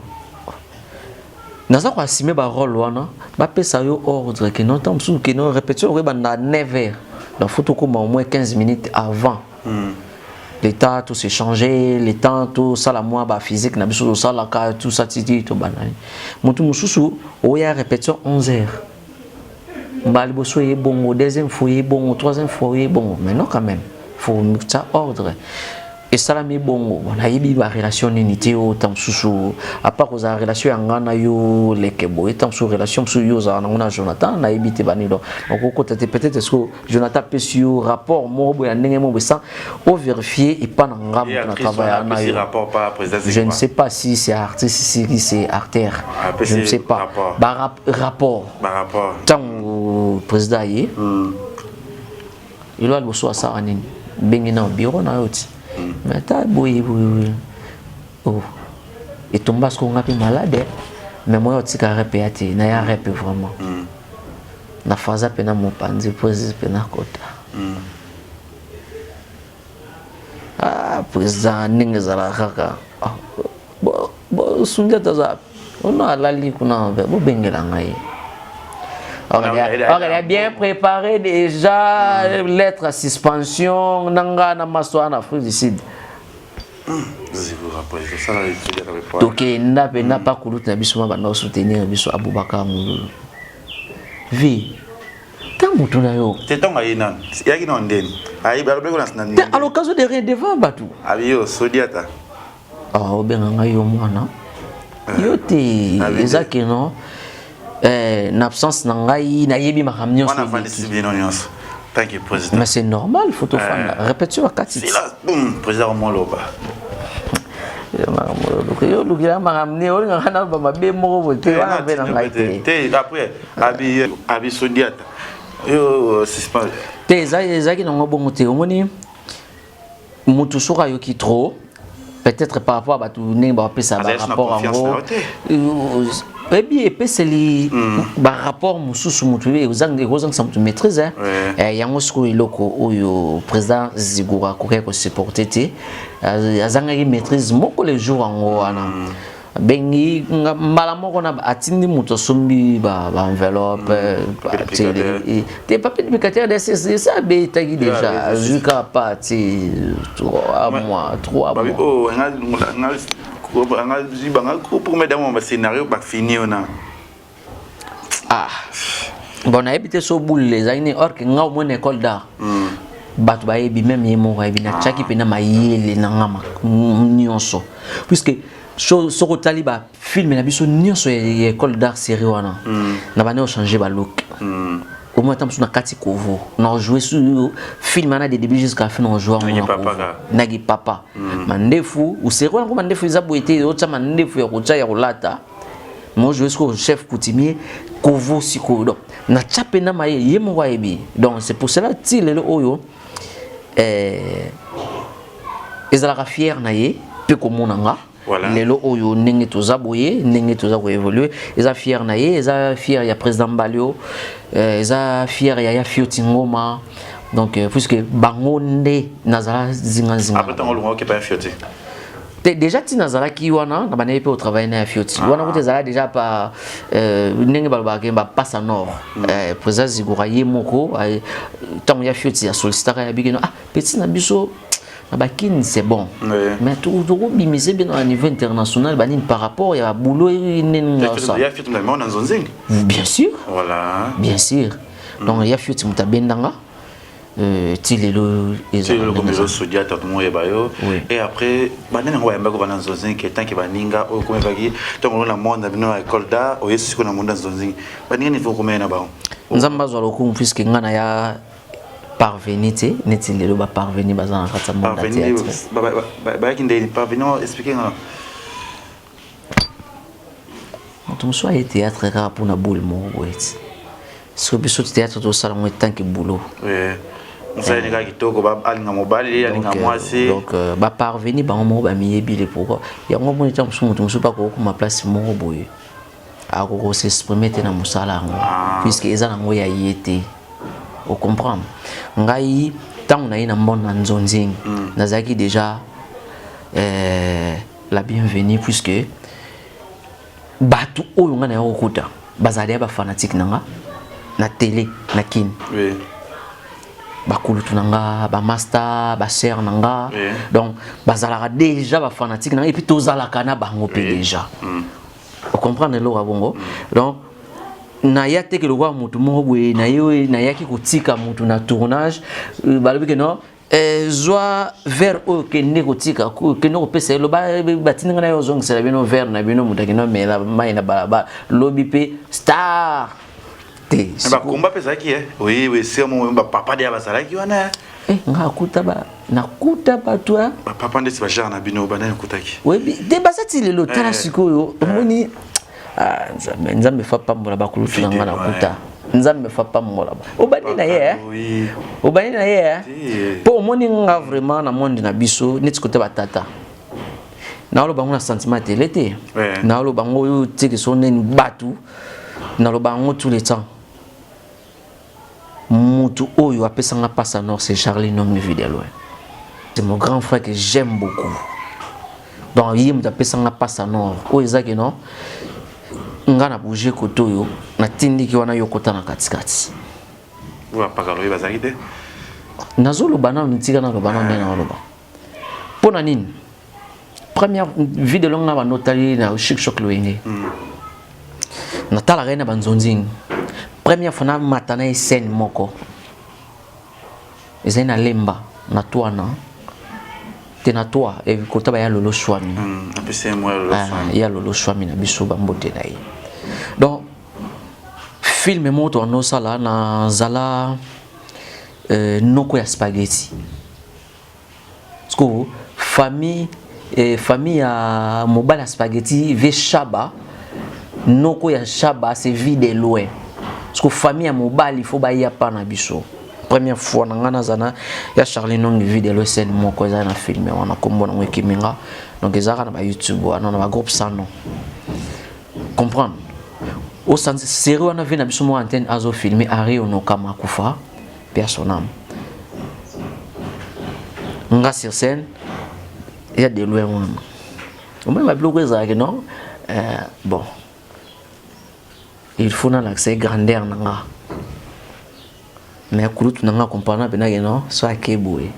Naza koassume barole wana, bapesa yo ordre ke non, ntango mosusu ke non, répétition okoyebanda 9 heures, donc faut tokóma au moins 15 minutes avant, le temps tout s'échanger, le temps tosala mwa baphysique na biso tosalaka, tout ça, titi tobanda. Motu mosusu oya répétition 11 heures, mbala liboso ye bongo, deuxième fois ye bongo, troisième fois ye bongo. Mais non, quand même faut tia ordre. Esalami bongo. Bon, nayebi barelation nini te oyo ta mosusu, à part kozala relation ya nga na yo leke boye, ta mosusu relation mosusu yo ozala nango na Jonathan, nayebi te bani. Donc okokota te. Peut-être est-ce que Jonathan apesi yo rapport moko boye ya ndenge moko boye sans ovérifie epa na nga moto na travailla na yo. Rapport par président. Je ne sais pas si c'est artiste, si c'est artère, je ne sais pas. Ba rapport. Ba rapport. Ntango président ye elo ya liboso asala nini, bengi na bureau na yo ti, mais ata boye boye, oh, etomba siko nga mpe malade, mais moya otika rep ya te, naya rep vraiment na faza mpe na mopanzi président mpe na kota. Ah, président, ndenge ezalaka kaka, bosungi ata aza ono alali kuna, bobengela ngai. Il a bien préparé déjà lettre à suspension nanga na maso en Afrique du Sud. Tokenda mpena pa kulutu na biso ma banda kosoutenir biso, Abubakar Molulu vi ta motu na yo. Te, ntongo aye nano yaki na ndeni alobeki te, à l'occasion de rien devant bato. Abi yo sodi ata. Obenga ngai yo mwana yo te, eza ke non, na absence na ngai nayebi makambo nyonso. Bino nyonso. Thank you, président. Mais c'est normal, faut tofanda répétition bakati. Président moloba. Yo olukela makambo nini? Olingaka na bamabe moko boye te wana mpe na ngai te. Te, après abi abi sodi ata yo suspend. Te, ezalaki nango bongo te. Omoni, motu soki ayoki trop, peut-être par rapport à bato ndenge bapesa barapport yango, oyebi epeseli barapport mosusu, motu ekozangisa motu maîtrise yango. Sikoyo eloko oyo président Zigura akokaki kosupporte te, azangaki maîtrise moko le jour yango wana, abengi mbala moko na atindi moto asombi baenveloppe te, papier duplicateur esa abetaki déjà, azwi kaka pa ti 3 mois, 3 mois. Pour mettre bascénario bafini ona. Ah bon, nayebi te so bulele ezalaki nini, or ke nga omona école d'art, bato bayebi, même ye moko ayebi, natiaki mpena mayele na nga nyonso, puisque soki otali bafilme na biso nyonso ya école d'art, série wana na bandi ochange balook. Omoni ata mosusu na kati kovo na joue su film wana de début jusqu'à fin na joue yango naki papa mm. Mandefu useri wana ko mandefu eza boye te, otya mandefu ya kotya ya kolata mo joue sikoyo chef coutumier kovo sikoyo. Donc natya mpena maye ye moko ayebi. Donc c'est pour cela ti lelo oyo ezalaka fier na ye mpe komona nga. Lelo oyo ndenge toza boye, ndenge toza koévolue, eza fier na ye, eza fier ya président Mbalio, eza fier ya ya Fioti Ngoma. Donc puisque bango nde nazala zingazinga. Après ntango olongwa, okepa ya Fioti? Te, déjà ti nazalaki wana na bandaki mpe otravaille na ya Fioti wana kuta ezala déjà pa ndenge balobaka bapasa nord. Président Zigora ye moko, ntango ya Fioti asollicitaka ya bikeno, ah, petit na biso na bakini, c'est bon. Mais tokobimisa bino na niveau international banini par rapport ya baboulot nini. Ya Fioti na Nzonzingi? Bien sûr. Bien sûr. Donc ya Fioti moto abendanga ti lelo. Ezosodia tatu moyeba yo. Et après banani yango bayambaki bana Nzonzingi en tant que baninga oyo komevaki ntango na monde na bino ya école d'art, oye sikoyo na monde ya Nzonzingi, baninga niveau komeye na bango? Nzambe azwa lokumu, puisque nga na ya parvenu te neti lelo baparvenu baza na kati ya monde ya théâtre. Bayaki ndeni parvenu? Explique nga. Moto mosusu aye théâtre kaka mpona boule moko boye ti soki biso théâtre tosala yango en tant que boulot. Mosali kaka kitoko, alinga mobali, alinga mwasi. Donc baparvenu bango moko bamiyebi le pourquoi. Yango moni ntango mosusu moto mosusu bakokokoma place moko boye, akoki s'exprimer te na mosala yango, puisque eza nango ya ye te. Ocomprendre ngai, ntango naye na mbonde na Nzonzing, nazalaki déjà la bienvenue, puisque bato oyo ngai naya kokuta bazali ya bafanatique na nga na télé na Kini. Bakulutu na nga, bamaster, basœur na nga. Donc bazalaka déjà bafanatique na nga et puis tozalaka na bango mpe déjà. Ocomprendre eloko ya bongo. Donc naya teke lokola motu moko boye naye oyo nayaki kotika motu na tournage, balobi ke non, zwa verre oyo, kende kotika, kende kopesa ye, loba batindi nga na ye ozongisela bino verre na bino. Moto akende omela mai na balabala, lobi mpe star te. Bakomba mpe ezalaki oui, sœur mo bapapa deya bazalaki wana. Nga akuta ba nakuta bato. Bapapa ndeti bagenre na bino, banani okutaki? Oyebi te, baza ti lelo. Tala sikoyo omoni, Nzambe, Nzambe fa pambola bakulutu na nga nakuta. Nzambe fa pambola. Obandi na ye, obandi na ye mpo omoni nga vraiment na monde na biso neti kote batata. Naoloba yango na sentiment tele te, naoloba yango oyo teke so neni bato, naloba yango tout le temps. Mutu oyo apesanga passe nord, c'est Charlie Nongi Vue de loin, c'est mon grand frère que j'aime beaucoup. Donc ye moto apesanga passe nord oyo ezaki non, nga na bouge kote oyo natindiki wana, yo kota na katikati. Bapakalo bazalaki te? Nazoloba nano, tika naloba nano. Nde naloba mpo na nini. Première Vue de loin nga bando otali na Chic Choc Loyenge, natalaka ye na banzonzingi. Première fois namata na ye scène moko ezali na Lemba na twana te na toi kota baya Lolo Swami. Ya Lolo Swami na biso, bambote na ye. Donc film moko tobanda osala, nazala noko ya spaghetti. Parce famille ya mobali ya spaghetti ve Shaba, noko ya Shaba c'est Vue de loin. Parce que famille ya mobali faut baya pa na biso. Première fois na nga naza na ya Charlie Nongi Vue de loin, scène moko eza na film wana, kombo nango ekiminga. Donc ezalaka na bayoutube wana, na bagroupe sans nom. Comprendre osanzi série wana ve na biso moko antenne azofilme Ari Onokama, akufa, paix à son âme. Nga sur scène ya de loin wana, omoni babiloko ezalaki non. Bon, il faut nalakisa ye grandeur na nga, mais kulutu na nga comprendre mpenake non, so ake boye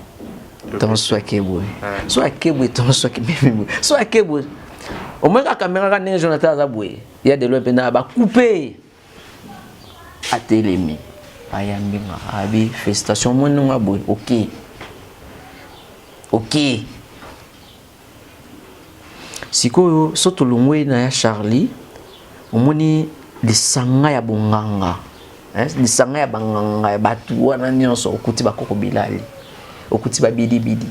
ton, so ake boye, so ake boye ton, so ake boye, so ake boye. Omoni kaka caméra kaka ndenge Jonathan aza boye ya de loin mpenza, bacoupe, atelemi, ayambi nga, abi félicitation. Omoni ndenge boye, ok. Sikoyo so tolongwe na ya Charlie, omoni lisanga ya bonganga. Lisanga ya banganga ya bato wana nyonso, okuti bakoko bilali, okuti babidibidi,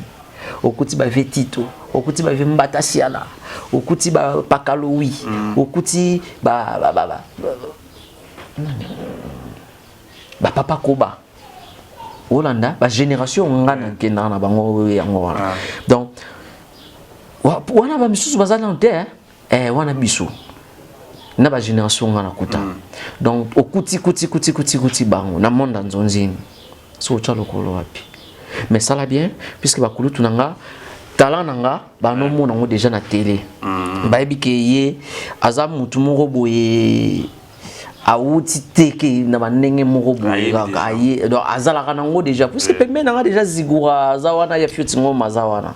okuti bave Tito, okuti bave Mbata Siala, okuti bapakalowi, okuti bapapa Koba olanda bagénération nga nakendaka na bango yango wana. Donc wana bamisusu baza nano te, wana biso na bagénération nga nakuta. Donc okuti kuti kuti kuti kuti bango na monde ya nzonzini, so otya lokolo wapi? Mais sala bien, puisque bakulutu na nga, talent na nga banomona yango déjà na télé, bayebi ke ye aza mutu moko boye, awuti teke na bandenge moko boye kaka aye. Donc azalaka nango déjà, puisque pembeni nanga déjà Zigura aza wana, ya Fioti Ngoma aza wana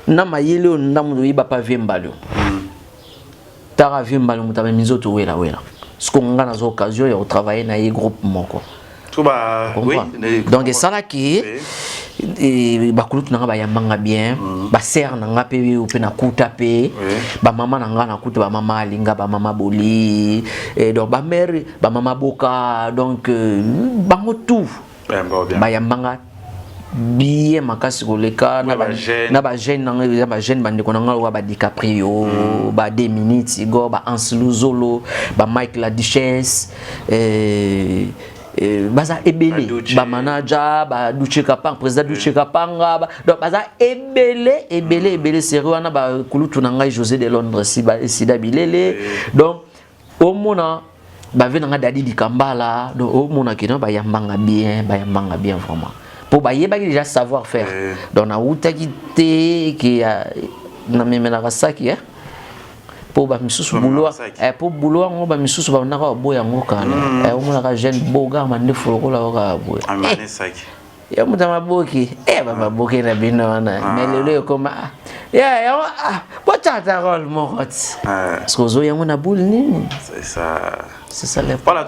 na mayele oyo ndamu oyeba pa vie mbali taka vie mbali, moto amemi nzoto welawela. Siko nga nazwa occasion ya kotravailler na ye groupe moko. Donc esalaki bakulutu na nga bayambanga bien, basere na nga mpe mpe nakuta mpe bamama na nga, nakuta bamama Alinga, bamama Boli, donc bamare, bamama Boka. Donc bango tout bayambanga bien makasi koleka na bajeune nanga. Eza bajeune bandeko na nga oyo, ba DiCaprio, ba 2 minutes Igor, ba Anseluzolo, ba Mike la Duchesse, baza ebele, bamanager baduche Kapanga, président Duche Kapanga. Donc baza ebele ebele ebele série wana, bakulutu na ngai José de Londres, Sida Bilele. Donc omona bave na nga Dadi Dikambala. Donc omona kino bayambanga bien, bayambanga bien vraiment, mpo bayebaki déjà savoir faire. Donc nawutaki te ke namemelaka saki, mpo bamisusu bulo, mpo bulo yango bamisusu bandaka baboya yango kala. Omonaka jeune boga mandefu lokola oka boye, ya moto ya maboki, bamaboki na bino wana. Mais lelo ekoma yango botata role moko ti parce que ozoya yango na boule nini. C'est ça. Voilà.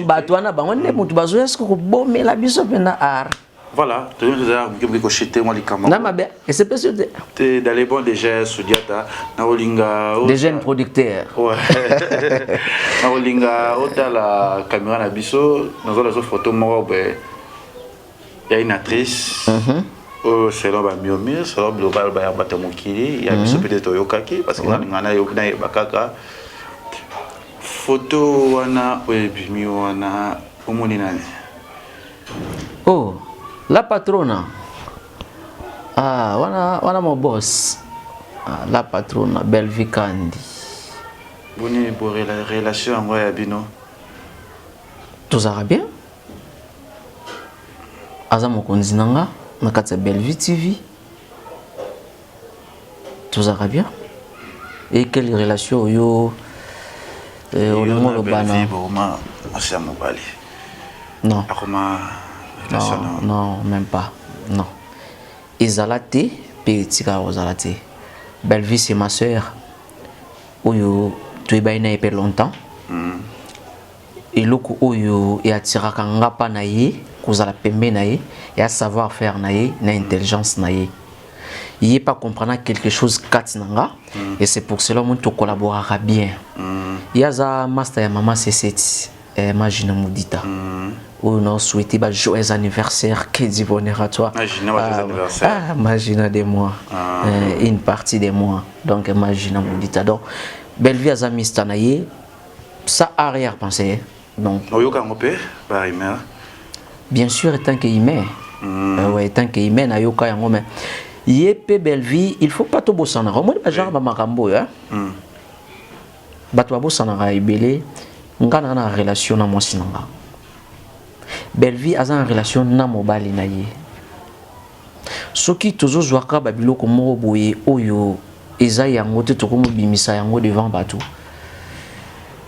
Bato wana bango nde moto bazoya soki kobomela biso mpena art. Voilà, tozala moke moke koshete mwa likambo. Na mabe esepesi yo te. Te, dans les bons déjà Sudiata na olinga. Des jeunes producteurs. Ouais, na olinga otala caméra na biso, nazola zo photo moko boye ya une actrice oyo, selon bamiomir, selon biloko baya bato ya mokili ya biso, peut-être toyokaki, parce que nalinga nayeba kaka photo wana oyo ebimi wana, omoni nani? Oh, la patrona, ah, wana wana mo boss, ah, la patrona Bellevue Kandi. Boni bo relation yango ya bino? Tozalaka bien, aza mokonzi na nga na kati ya Bellevue TV, tozalaka bien. Et quelle relation oyo olingo oloba na mwasi ya mobali? Non. Akoma? Non, non, même pas, non. Ezala te mpe etikala kozala te. Bellevue, c'est ma sœur oyo toyebani na ye mpe longtemps. Eloko oyo eatiraka nga mpa na ye, kozala pembe na ye, ya savoir faire na ye na intelligence na ye, ye pas comprendre quelque chose kati na nga. Et c'est pour cela omoni tocollaboraka bien. Ye aza master ya mama C7, Magina Mudita, oyo na souhaité ba joyeux anniversaire, que du bonheur à toi. Magina, ah, joyeux anniversaire. Ah, Magina de moi, une partie de moi, donc Magina Mudita. Donc Bellevue aza mista na ye, ça arrière pensée donc. Oyoka yango mpe barumeur? Bien sûr, tant que humain, ouais, tant que humain nayoka yango. Mais ye mpe Bellevue, il faut pas tobosanaka, omoni bagenre bamakambo oyo, bato babosanaka ebele. Nga na relation na mwasi na nga, Bellevue aza na relation na mobali na ye. Soki tozozwaka babiloko moko boye oyo eza yango te, tokomobimisa yango devant bato,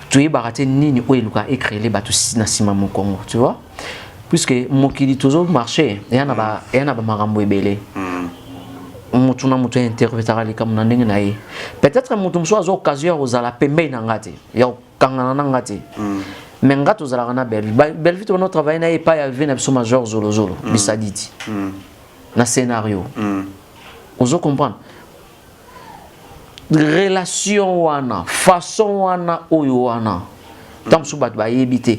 toyebaka te nini oyo eluka ecréer bato na nsima mokongo, tu vois, puisque mokili tozomarche eya na bamakambo ebele. Motu na motu ainterprétaka likambo na ndenge na ye. Peut-être motu mosusu aza occasion ya kozala pembeni na nga te, ya kokangana na nga te. Mais nga tozalaka na Bellevue. Bellevue tobanda travaille na ye epai ya vie na biso major Zolozolo, bisadidi na scénario. Ozo comprendre relation wana, façon wana oyo wana, ntango mosusu bato bayebi te.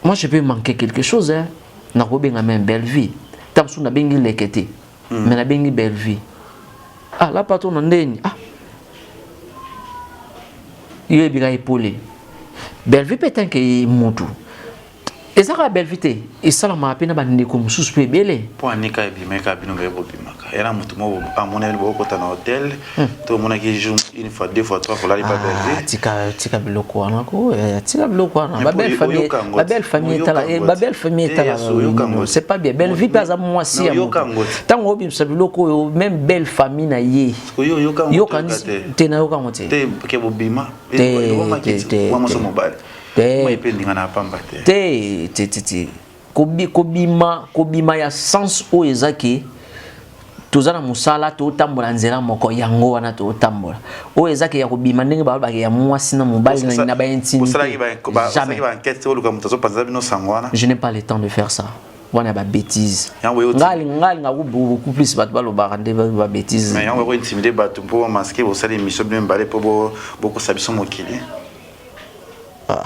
Moi, je peux manquer quelque chose, hein. Nakobenga même belle vie. Ntango mosusu nabengi leke te, mais nabengi belle vie. Ah, la patron na ndeni. Ah. Yo ebika epole. Belle vie mpe tanke mutu. Eza kaka belle vie te, esalamaka mpe na bandeko mosusu mpe ebele. Mpo anika ebimaka, bino baye bobimaka ya na motu moko amonaki bokokota na hotel to omonaki jour, une fois, deux fois, trois fois, olali pa Bellevue? Tika, tika biloko wana ko, tika biloko wana. Ba belle famille, ba belle famille etala, ba belle famille etala, c'est pas bien. Belle vie mpe aza mwasi ya moto. Ntango obimisa biloko oyo, même belle famille na ye yoka te, nayoka yango te. Te ke bobima Te. Mwasi mobali Te. mpe ndinga na pamba te. Te, te, te, te. Kobima, kobima ya sens oyo eza ke toza na mosala, totambola nzela moko, yango wana totambola. Oyo eza ke ya kobima ndenge balobaka ya mwasi na mobali na baintimité, jamais. Baenquête, oluka moto azopanza bino sango wana. Je n'ai pas le temps de faire ça. Wana ya babêtise, nga alingaka beaucoup plus bato balobaka nde babêtise. Mais yango ekointimide bato mpo bamasquer. Bosala émission bino mibale mpo bokosa biso mokili. Ah.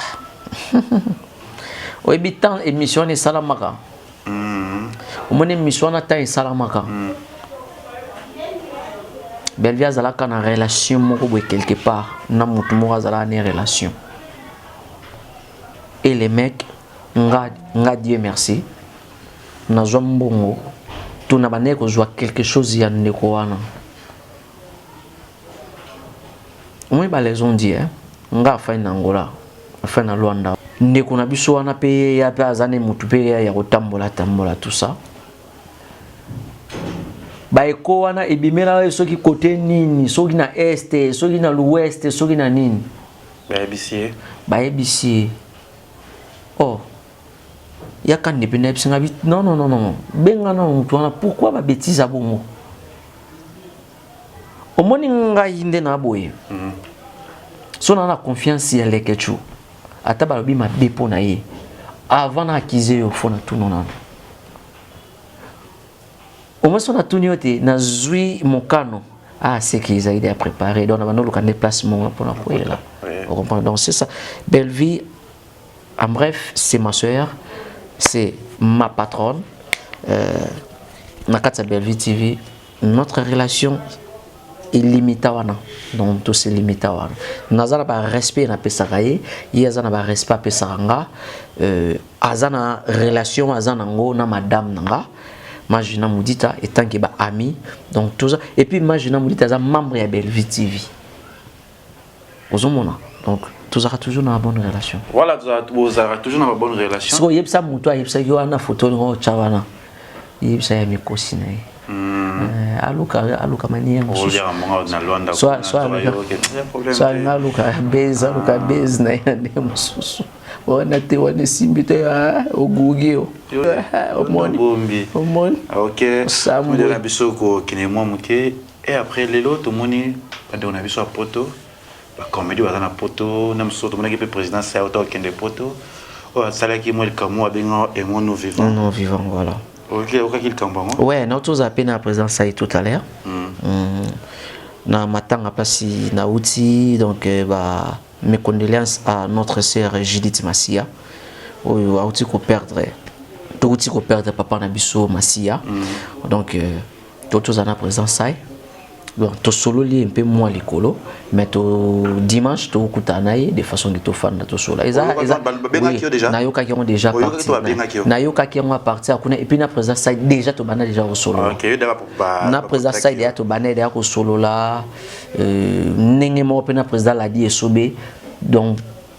Oyebi temps émission wana esalamaka, omoni émission wana, temps esalamaka, Bellevie azalaka na relation moko boye quelque part na motu moko, azalaka na relation. Et les mecs, nga, Dieu merci, nazwa mbongo to na bandaki kozwa quelque chose ya ndeko wana. Omoni, balaison dit, eh? Nga afai na Angola, afai na Lwanda, ndeko na biso wana mpe ya mpe aza ne motu mpe ya kotambola tambola, tout ça. Baeko wana ebimela ye soki kote nini, soki na est, soki na l'ouest, soki na nini. Bayebisi ye. Bayebisi ye. Oh, yaka nde mpe nayebisi nga bi non, non, non, non, benga na motu wana. Pourquoi babêtise bongo? Omoni, ngai nde na boye, so na confiance ya Lekechu, ata balobi mabe mpo na ye, avant na accuser yo, faut natuna nano. Omoi so natuni yo te, nazwi mokano. Ah, c'est qu'ils ezali ya préparé. Donc na bando oluka nde place moko mpona koyela. Ocomprendre? Donc c'est ça, belle vie. En bref, c'est ma soeur, c'est ma patronne, na kati ya Bellevue TV. Notre relation elimita wana, donc toselimita wana. Naza na barespect napesaka ye, ye aza na barespect apesaka nga. Aza na relation, aza nango na madame na nga Majina Mudita étant que ba ami. Donc tout ça. Et puis Majina Mudita aza membre ya Bellevue TV, ozomona. Donc tozalaka toujours na bonne relation. Voilà, bozalaka toujours na ba bonne relation. Sikoyo oyebisa moto ayebisaki wana foto olingo otya wana, yebisa ya mikosi na ye. Aluka manière mosusu, so alinga aluka base, aluka base na ye na ndenge mosusu wana te. Wana esimbi te, ogugi o omoni, omoni. Ok, na biso kokende mwa moke. Et après, lelo tomoni bandeko na biso ya poto, bacomédie baza na poto na mosusu. Tomonaki mpe président sa ota okende poto, oyo asalaki mwa likambo abenga Aimons-nous vivant. Non, vivant, voilà. Okaki likambo yango? Ouais, na tozala mpe na président sai tout à l'heure na matanga mpasi nauti. Donc ba mes condoléances à notre sœur Judith Massia, oyo auti koperdre, touti koperdre papa na biso Massia. Donc to tozala na président sai. Donc tosololi mpe mwa likolo, mais to dimanche tokutana na ye de façon ke tofanda, tosola. Nayokaki yango déjà, nayokaki yango à partir kuna. Et puis na président sai déjà, tobanda déjà kosolola na président sai déjà, tobanda déjà kosolola ndenge moko mpe na président Ladi Esobe. Donc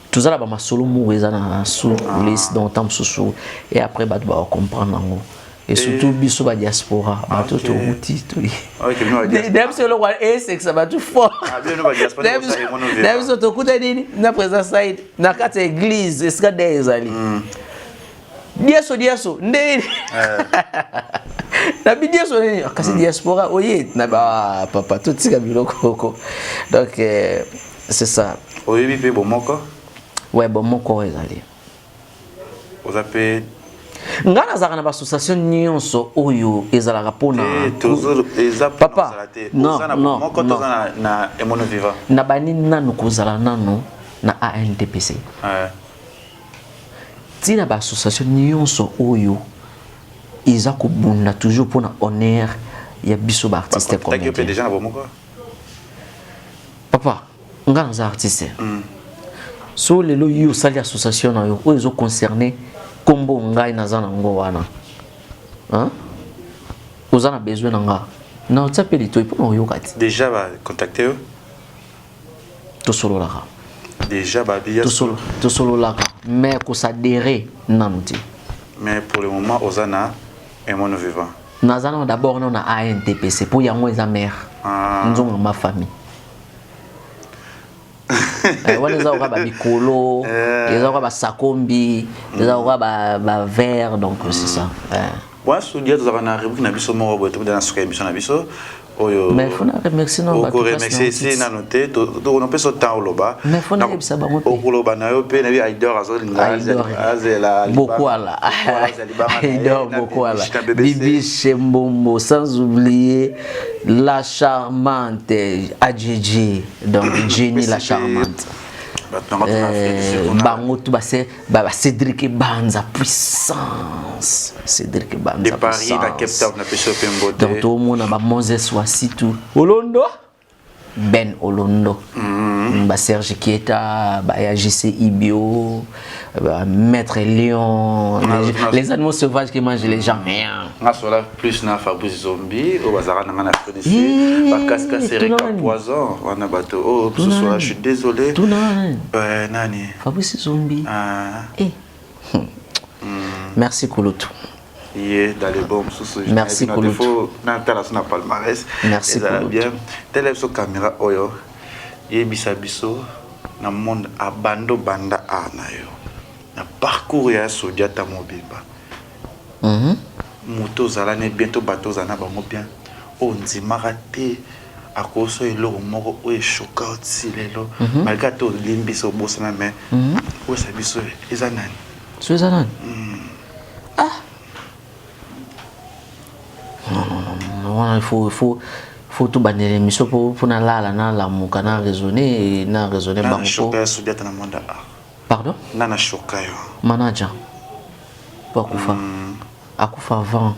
toza na bamasolo moko eza na sous coulisse. Donc ntango mosusu et après bato bakocomprendre yango, et surtout biso badiaspora, bato touti na biso, eloko esekisa bato fort na biso. Tokuta nini na président Said na kati ya église, esika de ezali diaso diaso ndeni na bidiaso nini, kasi diaspora oye na ba papa, totika biloko oko. Donc c'est ça. Oyebi mpe bomoko? Ouais, bomoko ezali. Oza mpe? Nga nazalaka na baassociation nyonso oyo ezalaka mpona eza papa. Non, non, toza na Aimons-nous vivant. Na bani nanu kozala nanu na ANTPC. Ntina baassociation nyonso oyo eza kobunda toujours mpona honneur ya biso baartiste Bacontacte yo mpe comédien. Déjà na bomoko. Papa, nga naza artiste. So lelo yo osali association na yo oyo ezoconcerne nkombo ngai naza nango wana, hein? Oza na besoin na nga na otia mpe litoi mpona oyoka ti. Déjà bacontacte yo? Tosololaka. Déjà babiya? Tosololaka, mais koadhérer nanu te. Mais pour le moment oza na Emono Vivant? Naza nano d'abord nano na ANTPC mpo yango eza mare. Ah. Nzonga ma famille. Wana eza koka bamikolo, eza koka basakombi, eza koka bavert, donc c'est ça. Wana Sodia, tozalaka na rubrique na biso moko boye, tokuta na suka ya émission na biso oyo. Mais faut na remercier nano bato. Okoremercie esi nano te, tokopesa temps oloba. Mais faut nayebisa bango mpe. Okoloba na yo mpe nayebi Aidor azolinga azela. Bokwala, Aidor Bokwala, Bibi Mbombo, sans oublier la charmante AJJ, donc Jenny la charmante. Bango tu base ba Cédric Banza puissance, Cédric Banza. De Paris na Cape Town, na peso mpe mbote. Donc tomona ba Moses Wasitu Olondo, Ben Olondo, ba Serge Kieta, ba JC Ibio, ba Maître Lion, les animaux sauvages qui mangent les gens. Nga sola plus na Fabrice Zombi oyo bazalaka na nga na Afrique du Sud, bakaska Sereka Poison wana, bato oyo mosusu wana, je suis désolé. Nani? Fabrice Zombi. Ah. Eh. Merci Kulutu. Ye dans le bon mosusu. Merci Kulutu. Natala so na palmarès. Merci. Ezala bien. Tala biso caméra oyo, yebisa biso na monde abando banda a na yo na parcours ya Sodiata mobimba, moto ozala ne bien to bato ozala na bango bien, oyo ndimaka te akoso eloko moko oyo eshoka oti lelo, malgré ate olimbisa, obosana, mais oyesa biso eza nani? So eza nani? Ah non, non, non, wana il faut tobandela émission mpo nalala, nalamuka, na raisonner, na raisonner Nana bango. Shoka ya Sodiata na monde art? Pardon? Nana shoka yo? Manager mpo akufa, akufa avant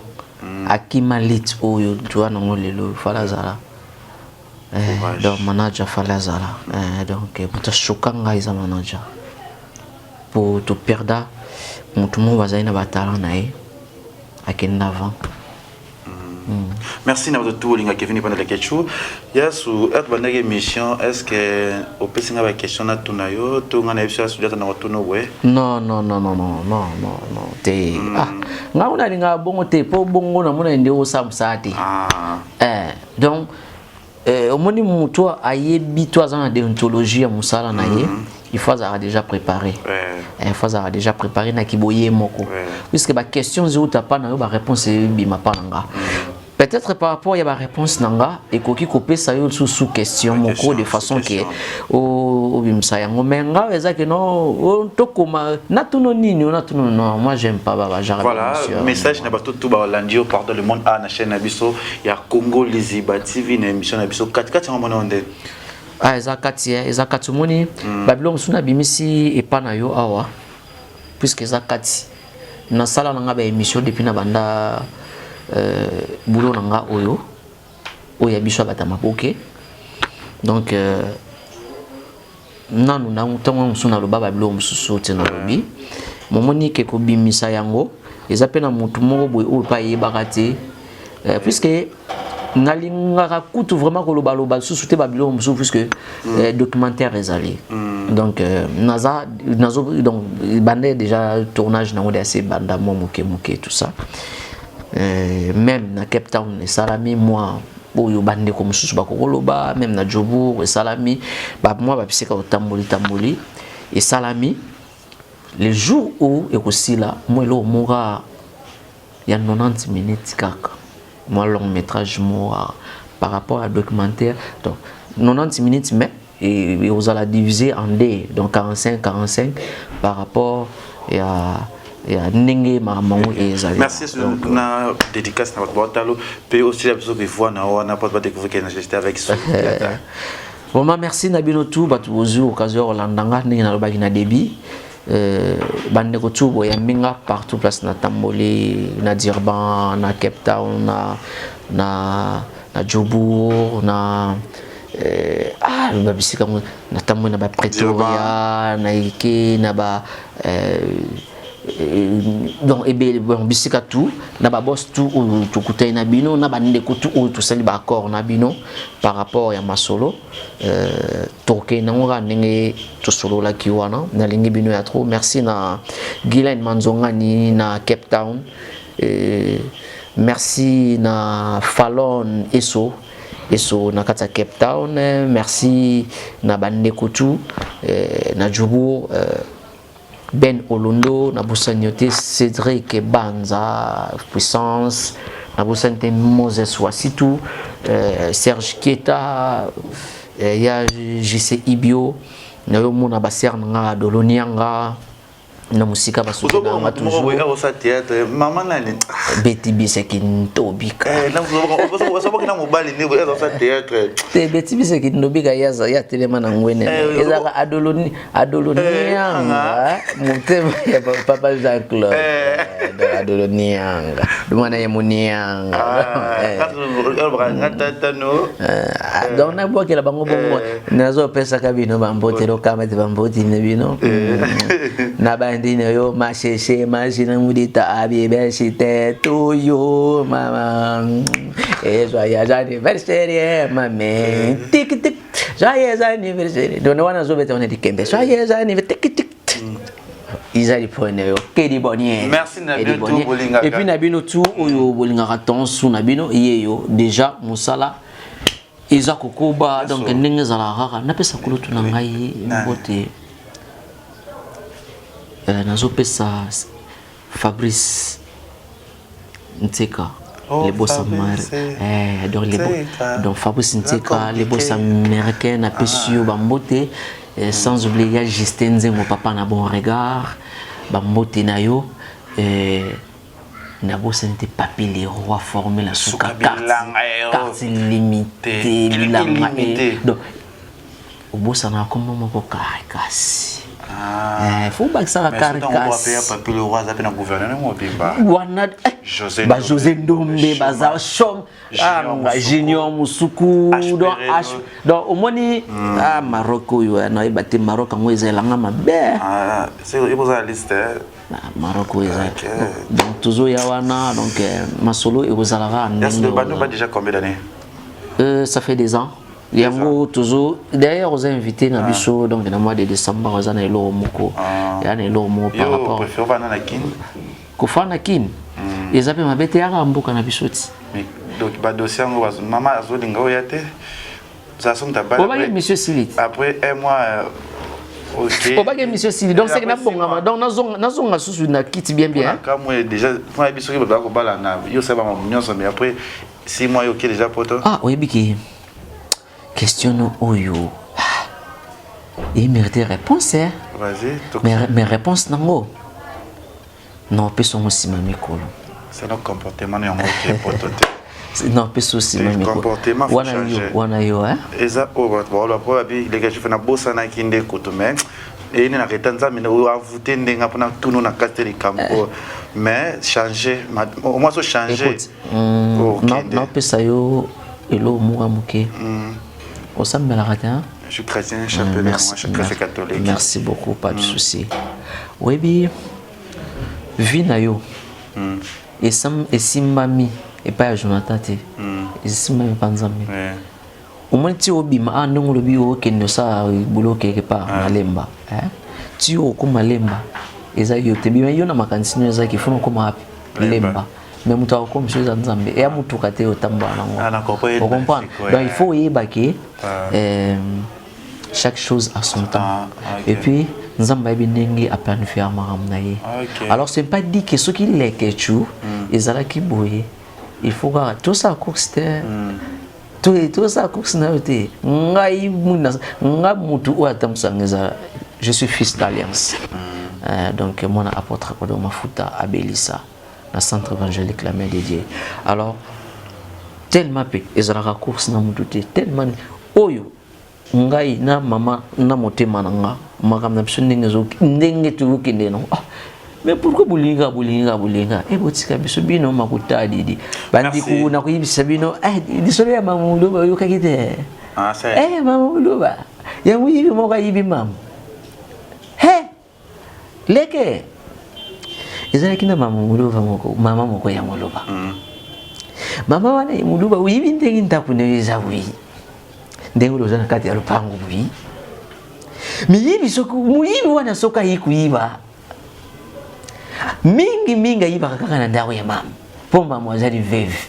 akima lit oyo toa nango lelo. Fallait azala. Donc manager fallait azala. Donc moto ashoka ngai eza manager, po toperda moto moko bazali na batalent na ye, akende avant. Merci na bato tu olinga Kevin Epanda Lekechu. Yasu ere tobandaki émission, est ce que opesi nga baquestion natuna yo to nga na yebi so ya Sudiata na kotuna boye? Non, non, non, non, non, non, non, non te. Ah, nga kuna alingaka bongo te, mpo bongo namona nde osala mosala te. Ah. Donc omoni moto ayebi to aza na déontologie ya mosala na ye, il faut azalaka déjà préparé. Il faut azalaka déjà préparé na kiboye moko, puisque baquestion ezouta pa na yo, baréponse ebima pa na nga. Peut-être par rapport ya baréponse na nga ekoki kopesa yo lisusu question moko de façon ke obimisa yango, mais nga eza ke non, tokoma natuno nini, natuno non, moi j'aime pas ba genre. Voilà, message na bato tu balandi yo pardon le monde a na chaîne na biso ya Congo Liziba TV, na émission na biso katikati yango mona nde. Ah, eza kati, eza kati. Omoni babiloko mosusu nabimisi epa na yo awa, puisque eza kati nasala na nga baémission depuis na banda boulot na nga oyo, oyo ya biso ya bato ya maboke. Donc nanu na ntango mosusu naloba babiloko mosusu te, nalobi momoni ke kobimisa yango eza mpe na motu moko boye oyo mpe ayebaka te, puisque nalingaka kutu vraiment kolobaloba lisusu te babiloko mosusu, puisque documentaire ezali. Donc naza nazo donc banda déjà tournage nango de assez banda mwa moke moke, tout ça. Même na Cape Town esalami mwa oyo bandeko mosusu bakokoloba, même na Jobourg esalami mwa bapiseka kotamboli tamboli esalami. Le jour où ekosila mwa eloko moko ya 90 minutes kaka, mwa long métrage moko par rapport à documentaire, donc 90 minutes, mais et ozala divisé en deux, donc 45 45 par rapport ya ndenge makambo yango ezali. Merci na dédicace na bato baotalo mpe osila biso kevoix na wana po badécouvrir ke j'étais avec Sokiata. Vraiment merci na bino tout bato bozwi occasion ya kolanda nga ndenge nalobaki na début. Bandeko tu boyambi nga partout place natamboli, na Durban, na Cape Town, na Joburg, na babisika natamboli, na baPretoria, na eke na ba donc ebele. Bon, bisika tout, na baboss tout oyo tokutani na bino, na bandeko tout oyo tosali baaccord na bino par rapport ya masolo, tokende yango kaka ndenge tosololaki wana. Nalingi bino ya trop. Merci na Guylaine Manzongani na Cape Town, merci na Falon Eso Eso na kati ya Cape Town, merci na bandeko tout na Joburg, Ben Olondo, nabosani yo te, Cédric Banza Puissance, nabosani te, Moses Wasitu, Serge Kieta, ya JC Ibio, nayomona basere na nga Adolonianga na mosika, basuki na nga toujours. Théâtre, mama nani? Beti Biseki Ntobika. Osoboki na mobali nde osa théâtre. Te, Beti Biseki Ntobika ya telema na ngwene, ezalaka Adolonianga, motema ya papa Jean Claude Adolonianga, mwana ye monianga. Donc nabwakela bango bongo, nazopesaka bino bambote, lokamba te bamboti na bino na bandi na yo masheshe mashina mudita abibeshite to yo mama et joyeux anniversaire mame, tik tik, joyeux anniversaire. Donc wana azobeta wana likembe, joyeux anniversaire, tik tik, ezali mpona yo Kedi Bonnier. Merci na bino tout bolingaka. Et puis na bino tout oyo bolingaka tonsu na bino ye yo déjà, mosala eza kokoba. Donc ndenge ezalaka kaka, napesa kulutu na ngai mbote, nazopesa Fabrice Nteka. Oh, Les boss donc les donc Fabrice Nteka, les boss américains, napesi yo bambote, sans oublier ya Justin Nzengo, papa na bon regard, bambote na yo. Nabosani te Papi le Roi, formé la suka carte limité bilanga. Donc obosanaka kombo moko Caricas, faut bakisaka Caricas. Papi le Roi aza mpe na gouvernement mobimba. Wana bajosé Ndombe baza shom anga Junior Musuku, donc donc omoni, ah, Maroc oyo nayeba te, Maroc yango eza elanga mabe. Maroc oyo eza, donc tozoya wana. Donc masolo ekozalaka ndenge. Déjà combien d'années? Ça fait des ans yango tozo. D'ailleurs oza invité na biso, donc na mois de décembre oza na eloko moko ya na eloko moko par rapport kofanda na Kine. Eza mpe mabe te, yaka mboka na biso ti. Donc badossier yango, mama azolinga oya te. Obaki monsieur Silit. Après un mois. Obaki monsieur Sili, donc seke nabongama, donc nazonga susu na kiti bien bien. Kamwe déjà mpona biso soki bato bakobala na yo, osala bamakambo nyonso, mais après 6 mois yo oke déjà poto. Ah, oyebi ke question no oyo emérite réponse, eh? Vas-y. Mais réponse nango non, opesa yango nsima mikolo. C'est notre comportement yango oke poto te. Non, opesa nsima mikolo wana yo, wana yo. Eza oyo bato baoloba po babi leka chife nabosanaki nde kutu, mais eyini na reta Nzambe avute ndenge mpona tunu na kati te likambo oyo, mais changer au moins ochanger. Naopesa yo eloko moko ya moke. Osambelaka te? Je suis chrétien, chapelet, moi, je suis chrétien catholique. Merci beaucoup, pas de souci. Oyebi, vie na yo esimbami epai ya Jonathan te, esimbami epa Nzambe. Omoni ti obima a ndenge olobi okende osala boulot quelque part na Lemba, ti okóma Lemba eza yo te, bima yo na makanisi no ezaki fona okóma wapi? Lemba. Mais moto akokomi so eza Nzambe, eya motuka te otambola nango, ocomprendre? Donc il faut oyeba ke chaque chose a son temps. Et puis Nzambe ayebi ndenge aplanifia makambo na ye. Alors c'est pas dit que soki Lekechu ezalaki boye, il faut kaka tosala course te, tosala course na yo te. Ngai nga mutu oyo atambusanga eza, je suis fils d'alliance, donc mwana apôtre Kodo Mafuta abelisa na centre évangélique La Main de Dieu. Alors tellement mpe ezalaka course na mutu te, tellement oyo. Ngai na mama na motema na nga, makambo na biso ndenge ezo ndenge tokokende nango. Ah, mais pourquoi bolinga bolinga bolinga e botika biso bino makuta didi bandeko nakoyebisa bino eh, lisolo ya mama muluba oyokaki te? Ah, eh, mama muluba ya moyibi moko ayibi mama he leke. Ezalaki na mama muluba moko, mama moko ya moluba. Mama wana ya moluba, oyibi ndenge ndako na yo eza boyi, ndenge oza na kati ya lopango boyi, miyibi soki moyibi wana soki ayi koyiba mingi mingi, ayibaka kaka na ndako ya mama, mpo mama azali veuve.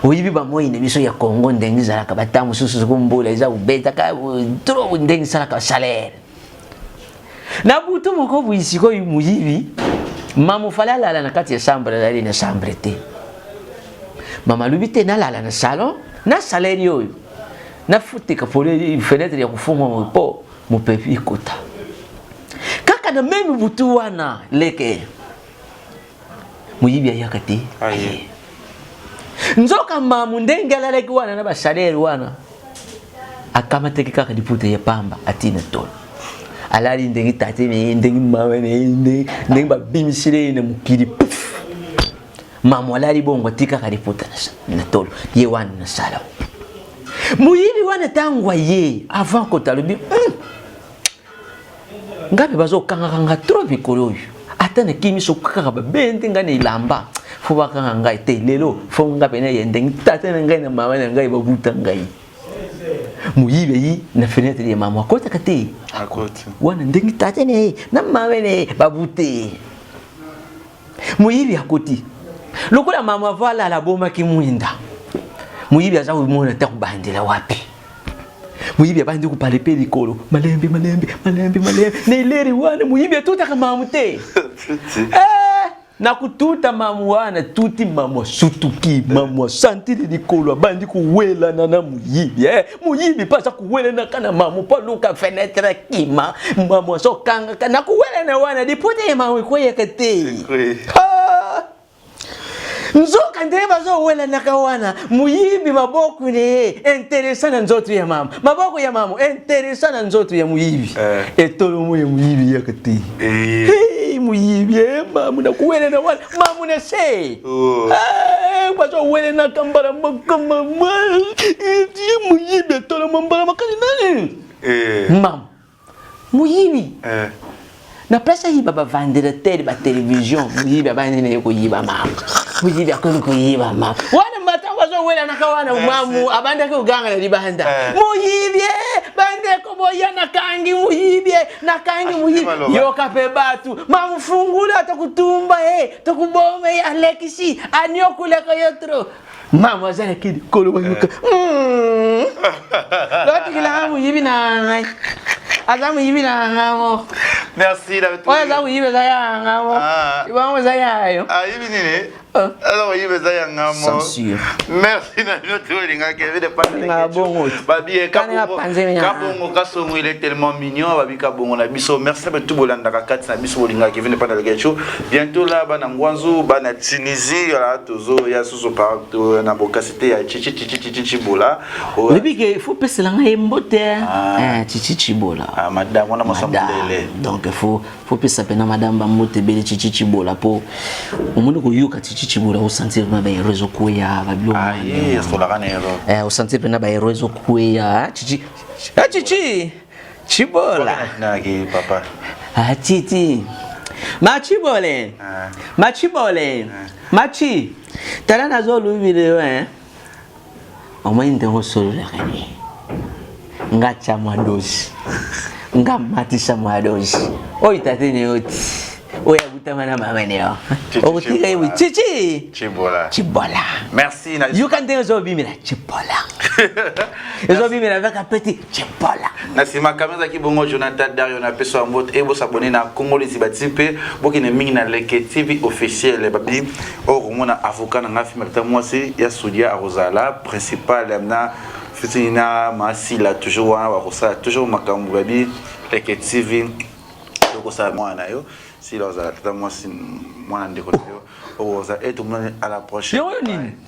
Oyibi bamoi na biso ya Congo ndenge ezalaka, bata mosusu soki mbula eza kobetaka trop, ndenge esalaka chaleur na butu moko boyi. Sikoyo moyibi, mama fallait alala na kati ya chambre, azali na chambre te. Mama alobi te, nalala na salon na chaleur oyo, nafutika pole fenêtre ya kofungwa mpo mopepe ekota. Kaka na même butu wana, leke, moyibi ayaka te. Aye. Nzoka mamu ndenge alalaki wana na bachaleur wana, akamataki kaka liputa ya pamba, atina tolo, alali ndenge tate na ye, ndenge mama na ye, ndenge babimisile ye na mokili. Puf, mamu alali bongo, ati kaka liputa na tolo ye wana na salon. Moyibi wana ntango aye, avant kota alobi: Ngai mpe bazokangaka nga trop mikolo oyo, ata nakimi soki kaka babende ngai na elamba, faut bakanga ngai te. Lelo faut nga pene ye ndenge tata na ngai na mama na ngai babuta ngai. Moyibi ayi na fenêtre ya mama, akotaka te. Akoti. Wana ndenge tata na ye na mama na ye babute ye, moyibi akoti. Lokola mama avalala, abomaki mwinda, moyibi aza komona te kobandela wapi. Moyibi abandi kopale mpe likolo, malembe malembe malembe malembe. Na eleri wana moyibi atutaka mamu te. Eh, na kututa mamu wana, tuti mamu, asutuki. Mamu asantili likolo, abandi kowelana na moyibi. Eh, moyibi mpe aza kowelanaka na mamu mpo aluka fenêtre akima. Mamu azokangaka na kowelana wana, liputa ya mamu ekweyaka te. Ekweyi. Ah! Nzoka ndenge bazowelanaka wana, moyibi maboko na ye intéressant na nzoto ya mama, maboko ya mama intéressant na nzoto ya moyibi. Eh. Etolomo ya moyibi yaka te. Eh. Hey, moyibi e mamu na kuwelana wana, mamu na se. Oh. Eh, bazowelanaka mbala moko, mama ye moyibi etolomo mbala makasi nani. Eh. Mama moyibi Eh. na place ayiba baventilateur, batélévision, moyibi abandi na ye koyiba mama. Moyibi akomi koyiba mama wana, matango azowelanaka wana, mamu abandaki koganga na libanda: Eh. "Moyibi e, bandeko boya, nakangi moyibi e, nakangi moyibi." Maloba. Yoka mpe bato: "Mamu, fungula, tokutumba ye, tokuboma ye, alekisi, aniokulaka yo trop." Mama azalaki likolo, bayoka lotikilanga moyibi na ngai, aza moyibi na nga mo. Merci na Oyo aza moyibi eza ya nga mo. Ah. Bango eza yayo. Ayibi nini? Ah. Alors oyibi eza ya nga mo. Censure. Merci na bino to olingaki Kevin Nga bongo. Babi. Kana panze nga. Kabongo Kasongo, il est tellement mignon. Babi Kabongo na biso, merci na tout bolandaka kati na biso, bolingaka Kevin Panda Leketchou. Bientôt là, bana Ngwanzu, bana Tunisie là, tozo ya susu partout na bokasi te ya Chichi Chichi Chichi Chibola. Oyebi ke faut pesela ngai mbote. Ah. Eh, Chichi Chibola. Ah, madame wana mwasa Madame. mondele. Donc faut pesa pena madame bambote ebele, Chichi Chibola, mpo omoni koyoka Chichi Chibola, osentir vraiment bahéros ezokweya, babiloko. Ah, ye asolaka na ero. Eh, osentir mpena bahéros ezokweya. Chichi, ah, Chichi Chibola. Naki papa. Ah, Chichi Machibole. Ah. Machibole, Machi, tala nazolubile eh. Omoni ndenge osololaka ni nga, tya mwa dose, nga matisa mwa dose oyo tate ne yo ti oyo abutama na mama ne yo. Chichi. Okotika ye boye, Chichi. Chibola. Chibola. Merci na Yoka ndenge ezobimela Chibola, ezobimela avec apeti Chibola. Na nsima kamera ezalaki bongo Jonathan Dario. Na peso ya mbote e bosabone na Congo Liziba ti mpe bokende mingi na Leke TV officiel. Babi oyo komona avocat na ngai filme ata mwasi ya Sudia akozala principal na fitini na Masila, toujours wana bakosala toujours makambo. Babi Leke TV tokosala mwana na yo Sila ozala tata mwasi, mwana ndeko na yo okozala e. Tomonani à la prochaine. Yango nini?